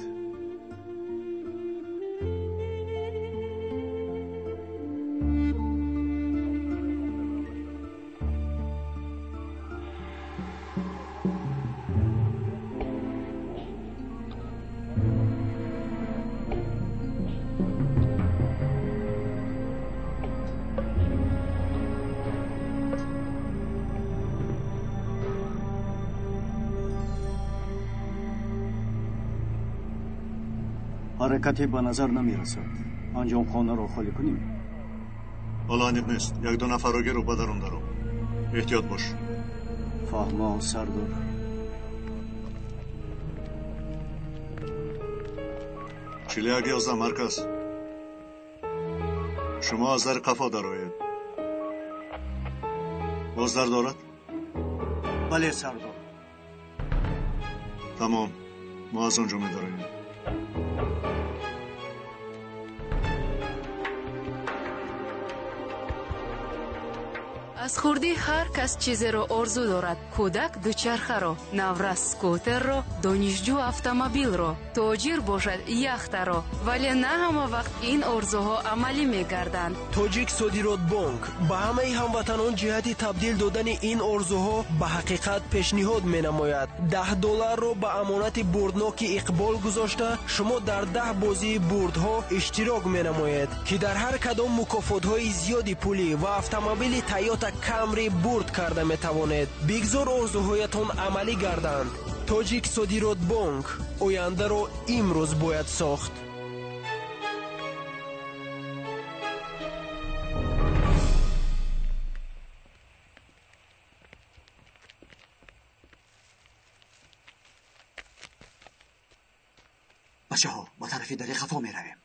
Ҳаракате ба назар намерасад. Анҷом хонаро холӣ кунем. Ҳоло аниқ нест. Як-ду нафарро гиру ба дарун даро. Эҳтиёт бош. Фаҳмо, сардор. 41-11 марказ. Шумо аз дари қафо дароед. Боз дар дорад? Бале, сардор. Тамом. Мо аз он ҷо медароем. Аз хурдӣ ҳар кас чизеро орзу дорад. Кӯдак дучархаро, наврас скутерро, донишҷӯ автомобилро, тоҷир бошад яхтаро. Вале на ҳама вақт ин орзуҳо амалӣ мегарданд. Тоҷик Содиротбонк ба ҳамаи ҳамватанон ҷиҳати табдил додани ин орзуҳо ба ҳақиқат пешниҳод менамояд. $10 ба амонати бурдноки Иқбол гузошта, шумо дар 10 бозии бурдҳо иштирок менамоед, ки дар ҳар кадом мукофотҳои зиёди пулӣ ва автомобили Тойота Камри бурд карда метавонед. Бигзор орзуҳоятон амалӣ гарданд. Тоҷик Содиротбонк. Ояндаро имрӯз бояд сохт. Бачаҳо, ба тарафи дари хафо меравем.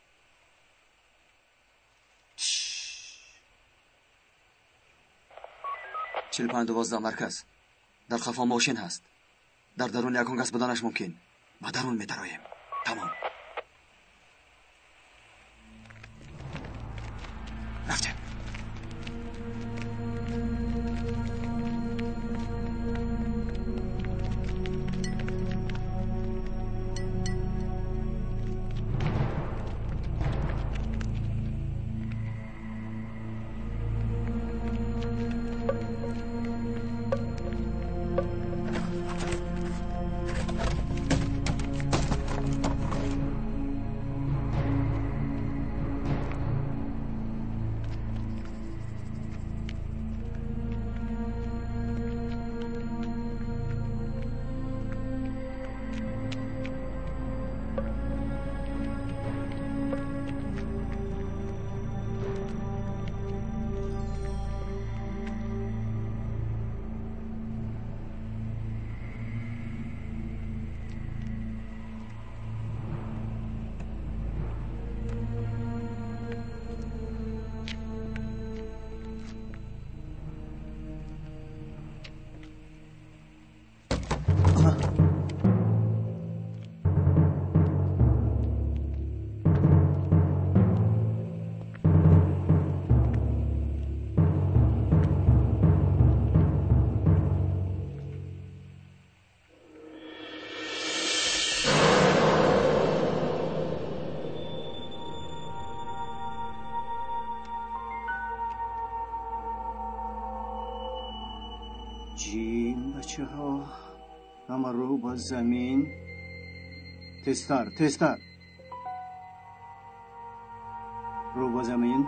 45-12 марказ. Дар хафо мошин ҳаст. Дар дарун ягон кас буданаш мумкин. Ба дарун метароем. Тамом. Рафтем. Ҷим, бачаҳо, ҳама рӯ ба замин. Тезтар, тезтар. Рӯ ба замин.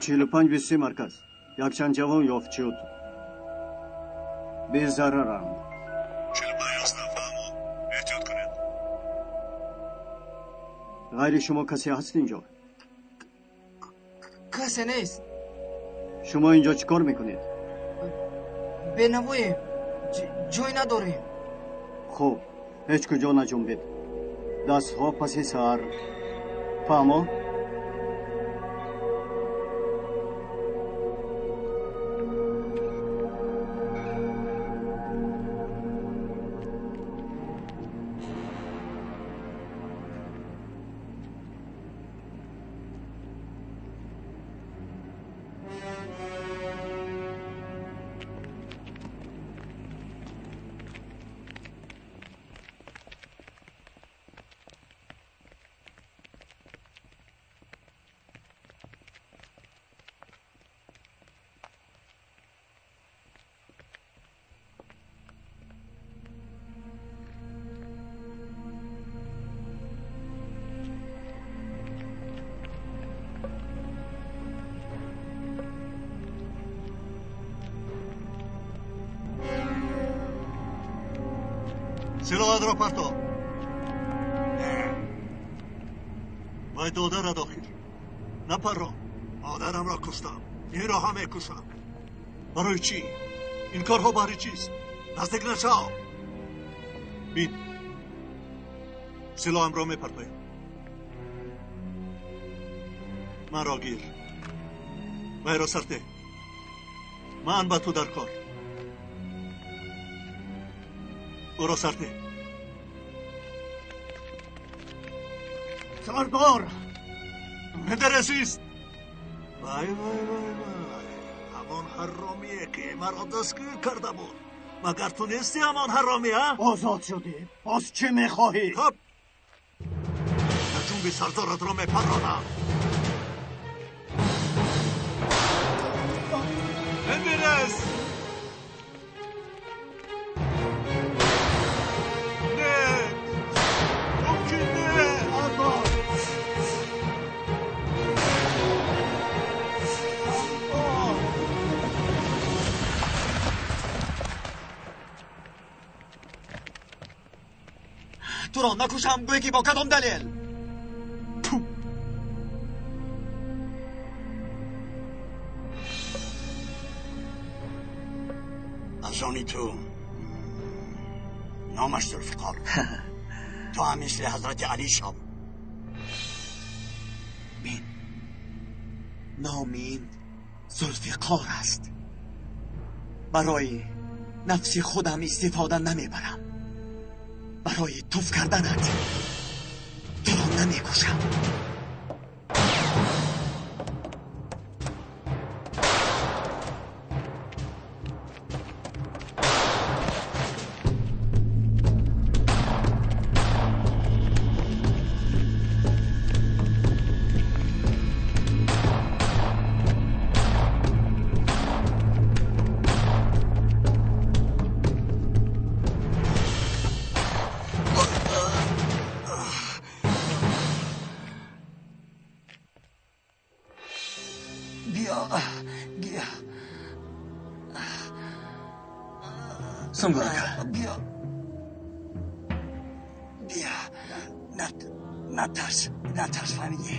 45-23 марказ. Якчанд ҷавон ёфт шуд. Безараранд. 45-11 фаҳмо. Эҳтиёт кунед. Ғайри шумо касе ҳаст инҷо? Касе нест. Шумо инҷо чӣ кор мекунед? Бенавоем. Ҷой надорем. Хуб, ҳеҷ куҷо наҷунбед. Дастҳо паси сар. Фаҳмо? Силоҳатро парто. Вай додарат охир. Напарро. Модарамро куштам. Инро ҳам мекушам. Барои чӣ? Ин корҳо баҳри чист? Наздик нашав. Бин. Силоҳамро мепартоям. Манро гир. Вайро сарте. Ман ба ту дар кор. Ӯро сарте. Сардор! Мендересист! Вай, вай, вай, вай. Ҳамон ҳаромие ки маро дастгир карда буд. Магар ту нести ҳамон ҳаромӣ, а? Озод шудӣ. Боз чӣ мехоҳӣ? Хоб. Наҷунби сардоратро мепаронам. Мендерес! Туро накушам, гӯе ки бо кадом далел? Аз они ту номаш Зулфиқор. Ту ҳам мисли ҳазрати Алӣ шав. Бин, номи ин Зулфиқор аст. Барои нафси худам истифода намебарам. Барои туф карданат туро намекушам. Сунгур ака, биё, биё, натарс, натарс, фаҳмидӣ?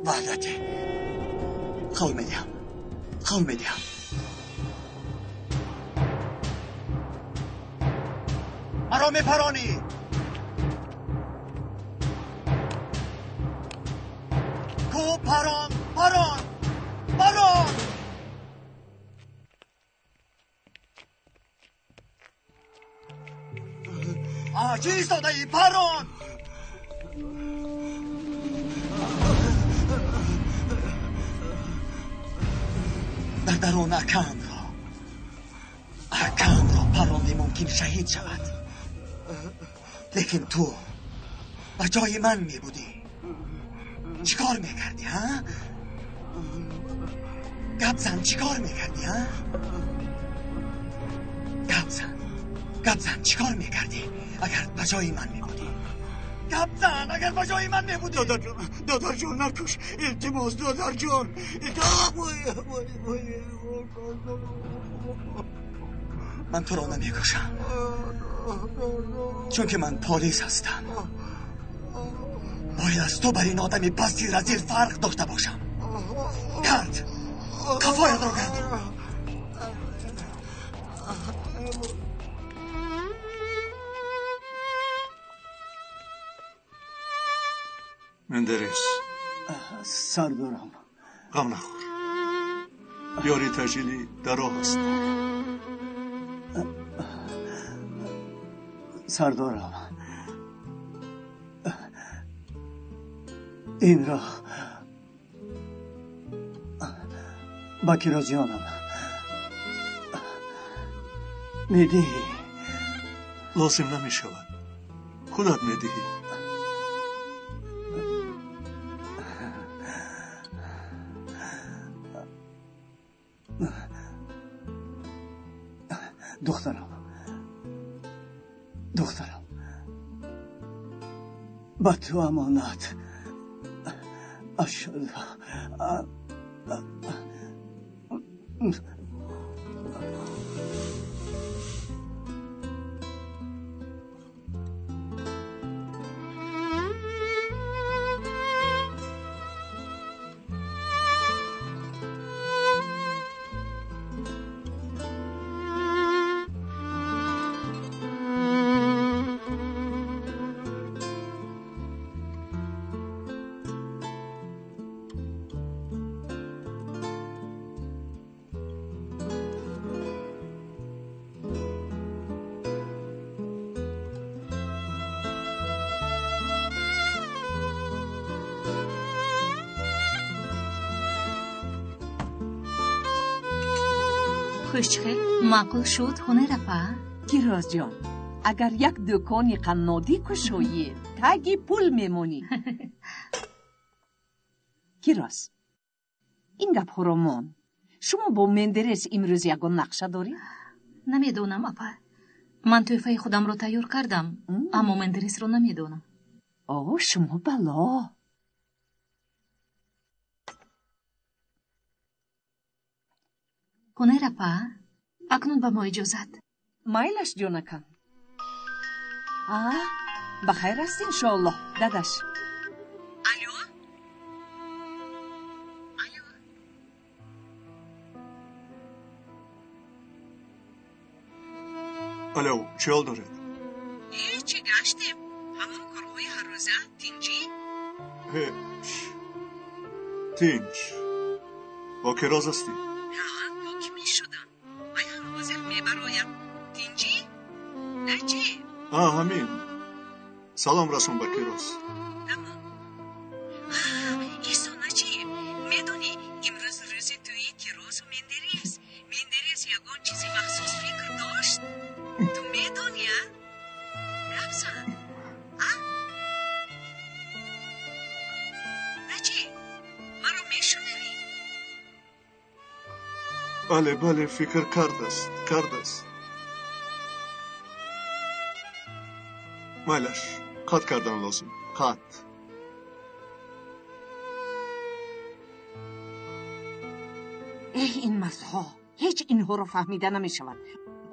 Ваъдате. Қавл медиҳам, қавл медиҳам. Маро мепаронӣ. Ку парон, парон, парон. Чӣ истодаӣ? Парон! Дар дарун акамро, акамро паронди, мумкин шаҳид шавад. Лекин ту Ба ҷои ман мебудӣ, чӣ кор мекардӣ, ҳа? Гап зан, чӣ кор мекардӣ, ҳа? Гап зан, гап зан, чӣ кор мекардӣ, агар ба ҷои ман мебудӣ? Гап зан, агар ба ҷои ман мебудӣ. Додарҷон, додарҷон, накуш, илтимос, додарҷон. Ман туро намекушам, чунки ман полис ҳастам. Бояд аз ту бар ин одами пасти разил фарқ дошта бошам. Гард, қафоятро гард. Мендерес. Сардорам. Ғам нахӯр. Ёри таъҷилӣ дар роҳ аст. Сардорам. Инро ба Кирозҷонам медиҳӣ? Лозим намешавад. Худат медиҳӣ. Духтарам, духтарам, ба ту амонат. Ашҳаду Хушчхел маъқул шуд, Ҳунер апа? Кирозҷон, агар як дукони қаннодӣ кушоӣ, таги пул мемонӣ. Кироз, ин гапҳоро мон. Шумо бо Мендерес имрӯз ягон нақша доред? Намедонам, апа. Ман тӯҳфаи худамро тайёр кардам, аммо Мендересро намедонам. О, шумо бало. Ҳунер апа, акнун ба мо иҷозат. Майлаш, ҷонакам. А, ба хайр аст, иншоаллоҳ, дадаш. Алё? Алё? Алё, чӣ ҳол доред? Э, чӣ гаштем? Ҳамон корҳои ҳаррӯза, тинҷӣ? Ҳеч. Тинҷ. Бо Кироз ҳастӣ? Ҳамин. Салом расон ба Кироз. Исо, начи, медонӣ, имрӯз рӯзи тӯи Кирозу Мендерес. Мендерес ягон чизи махсус фикр дошт? Ту медонӣ, а? Гап зан, а? Начи, маро мешунавӣ? Бале, бале, фикр кардааст, кардааст. Майлаш, қатъ кардан лозим, қатъ. Эҳ, ин мардҳо, ҳеҷ инҳоро фаҳмида намешавад.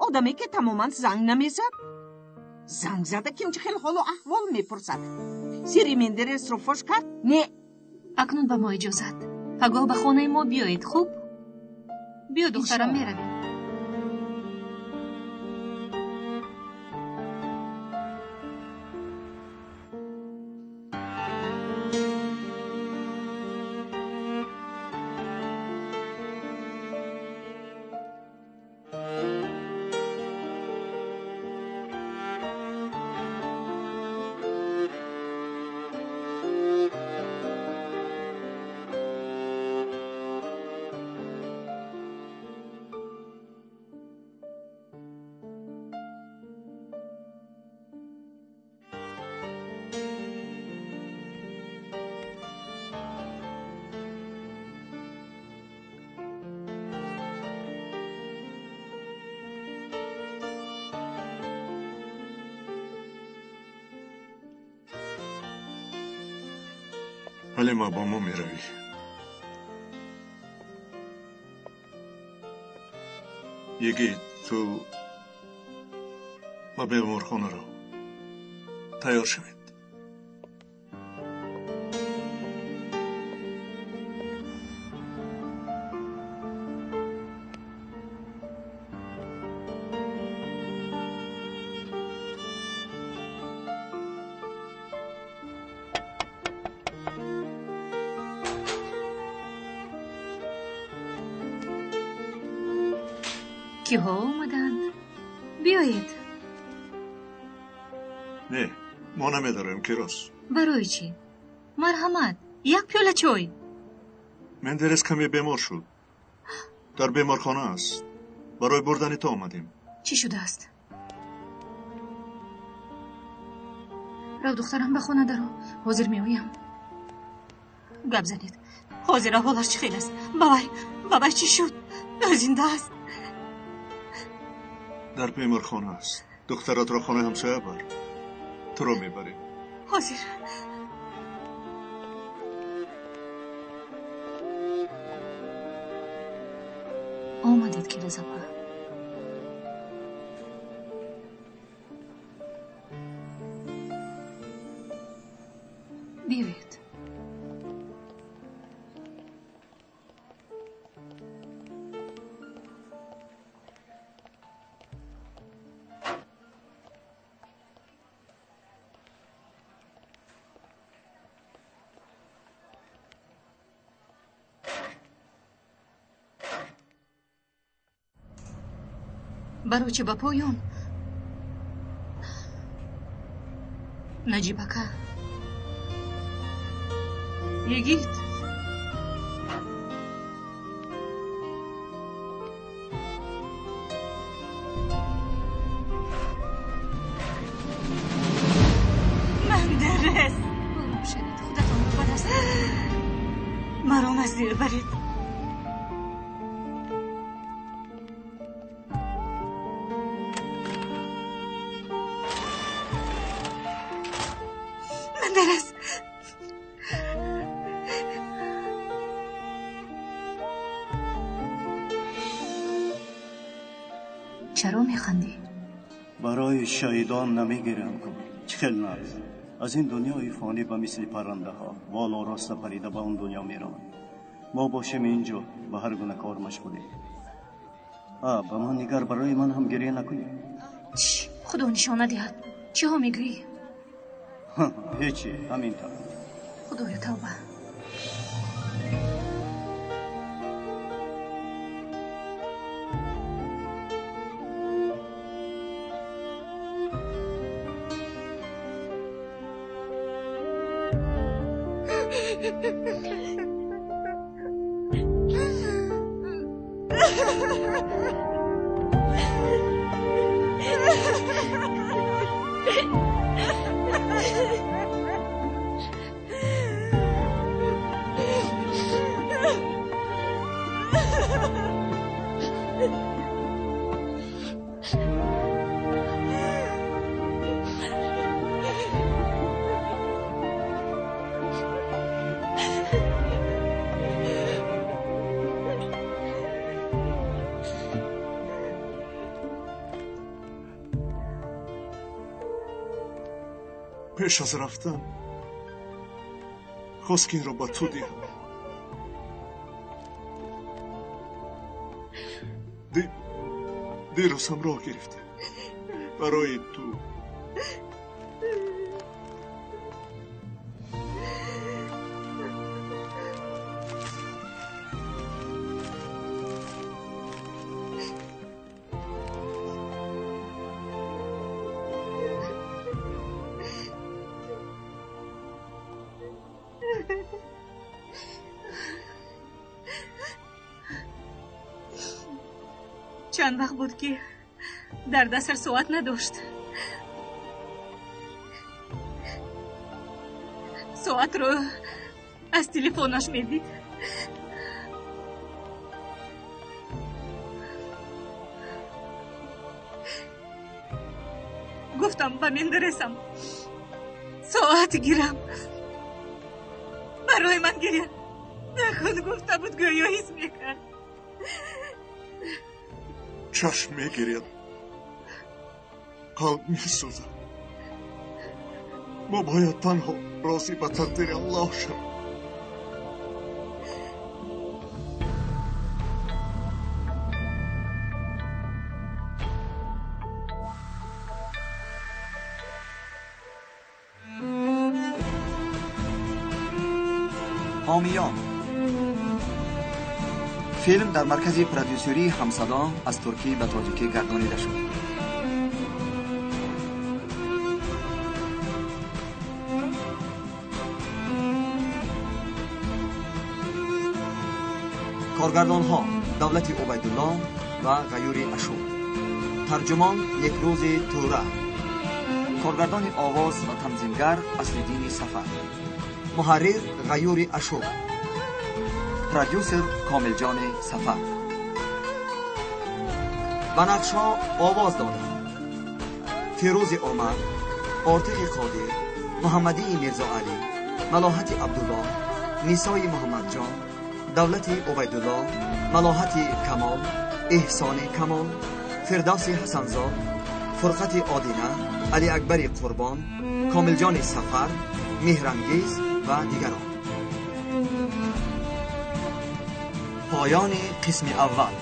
Одаме ки тамоман занг намезад, занг зада ким чӣ хел ҳолу аҳвол мепурсад. Сири Мендересро фош кард? Не. Акнун ба мо иҷозат. Пагоҳ ба хонаи мо биёед, хуб? Биё, духтарам, меравем. Ҳалима, бо мо меравӣ. Йигит, ту ба беморхона рав. Тайёр шавед. Киҳо омаданд? Биёед. Не, мо намедорем, Кирос. Барои чӣ? Марҳамат, як пиёла чой. Мендерес каме бемор шуд. Дар беморхона аст. Барои бурдани ту омадем. Чӣ шудааст? Рав, духтарам, ба хона даро. Ҳозир меоям. Гап занед. Ҳозир аҳволаш чӣ хел аст? Бабай, бабай чӣ шуд? Ӯ зинда аст? Дар беморхона аст. Духтаратро хонаи ҳамсоя бар. Туро мебарем. Ҳозир. Омадед, Кирозапа. Биёед. Барои чӣ ба поён? Наҷиб ака. Йигит. Мендерес. Ором шавед, худатонро ба даст маро наздир баред. Мендерес. Чаро механдӣ? Барои шаҳидон намегирам ку. Чӣ хел нағз. Аз ин дунёи фонӣ ба мисли паррандаҳо боло роста парида ба он дунё мераванд. Мо бошем инҷо ба ҳар гуна кор машғулем. Ба ман нигар, барои ман ҳам гиря накунӣ. Чӣ? Худо нишона диҳад. Чиҳо мегӯӣ? Ҳечи, ҳамин тавр. Худоё, тавба. Пеш аз рафтан хост ки инро ба ту диҳам. Дирӯз ҳамроҳ гирифтем барои ту. Чанд вақт буд, ки дар дасташ соат надошт. Соатро аз телефонаш медид. Гуфтам ба Мендересам соат гирам. Ба Барои ман гиря накун гуфта буд, гӯё ҳис мекард. Чашм мегиряд, қалб месӯзад. Мо бояд танҳо розӣ ба тақдири Аллоҳ шавем. ҳомиён. Филм дар маркази продюсерии Ҳамсадо аз туркӣ ба тоҷикӣ гардонида шуд. Коргардонҳо Давлати Убайдулло ва Ғаюри Ашур, тарҷумон Некрӯзи Тӯра, коргардони овоз ва танзимгар Аслиддини Сафар, муҳаррир Ғаюри Ашур, продюсер Комилҷони Сафар. Ба нақшҳо овоз доданд Фирӯзи Омар, Ортиқи Қодир, Муҳаммадии Мирзоалӣ, Малоҳати Абдулло, Нисои Муҳаммадҷон, Давлати Убайдулло, Малоҳати Камол, Эҳсони Камол, Фирдавси Ҳасанзод, Фурқати Одина, Алиакбари Қурбон, Комилҷони Сафар, Меҳрангез ва дигарон. Поёни қисми аввал.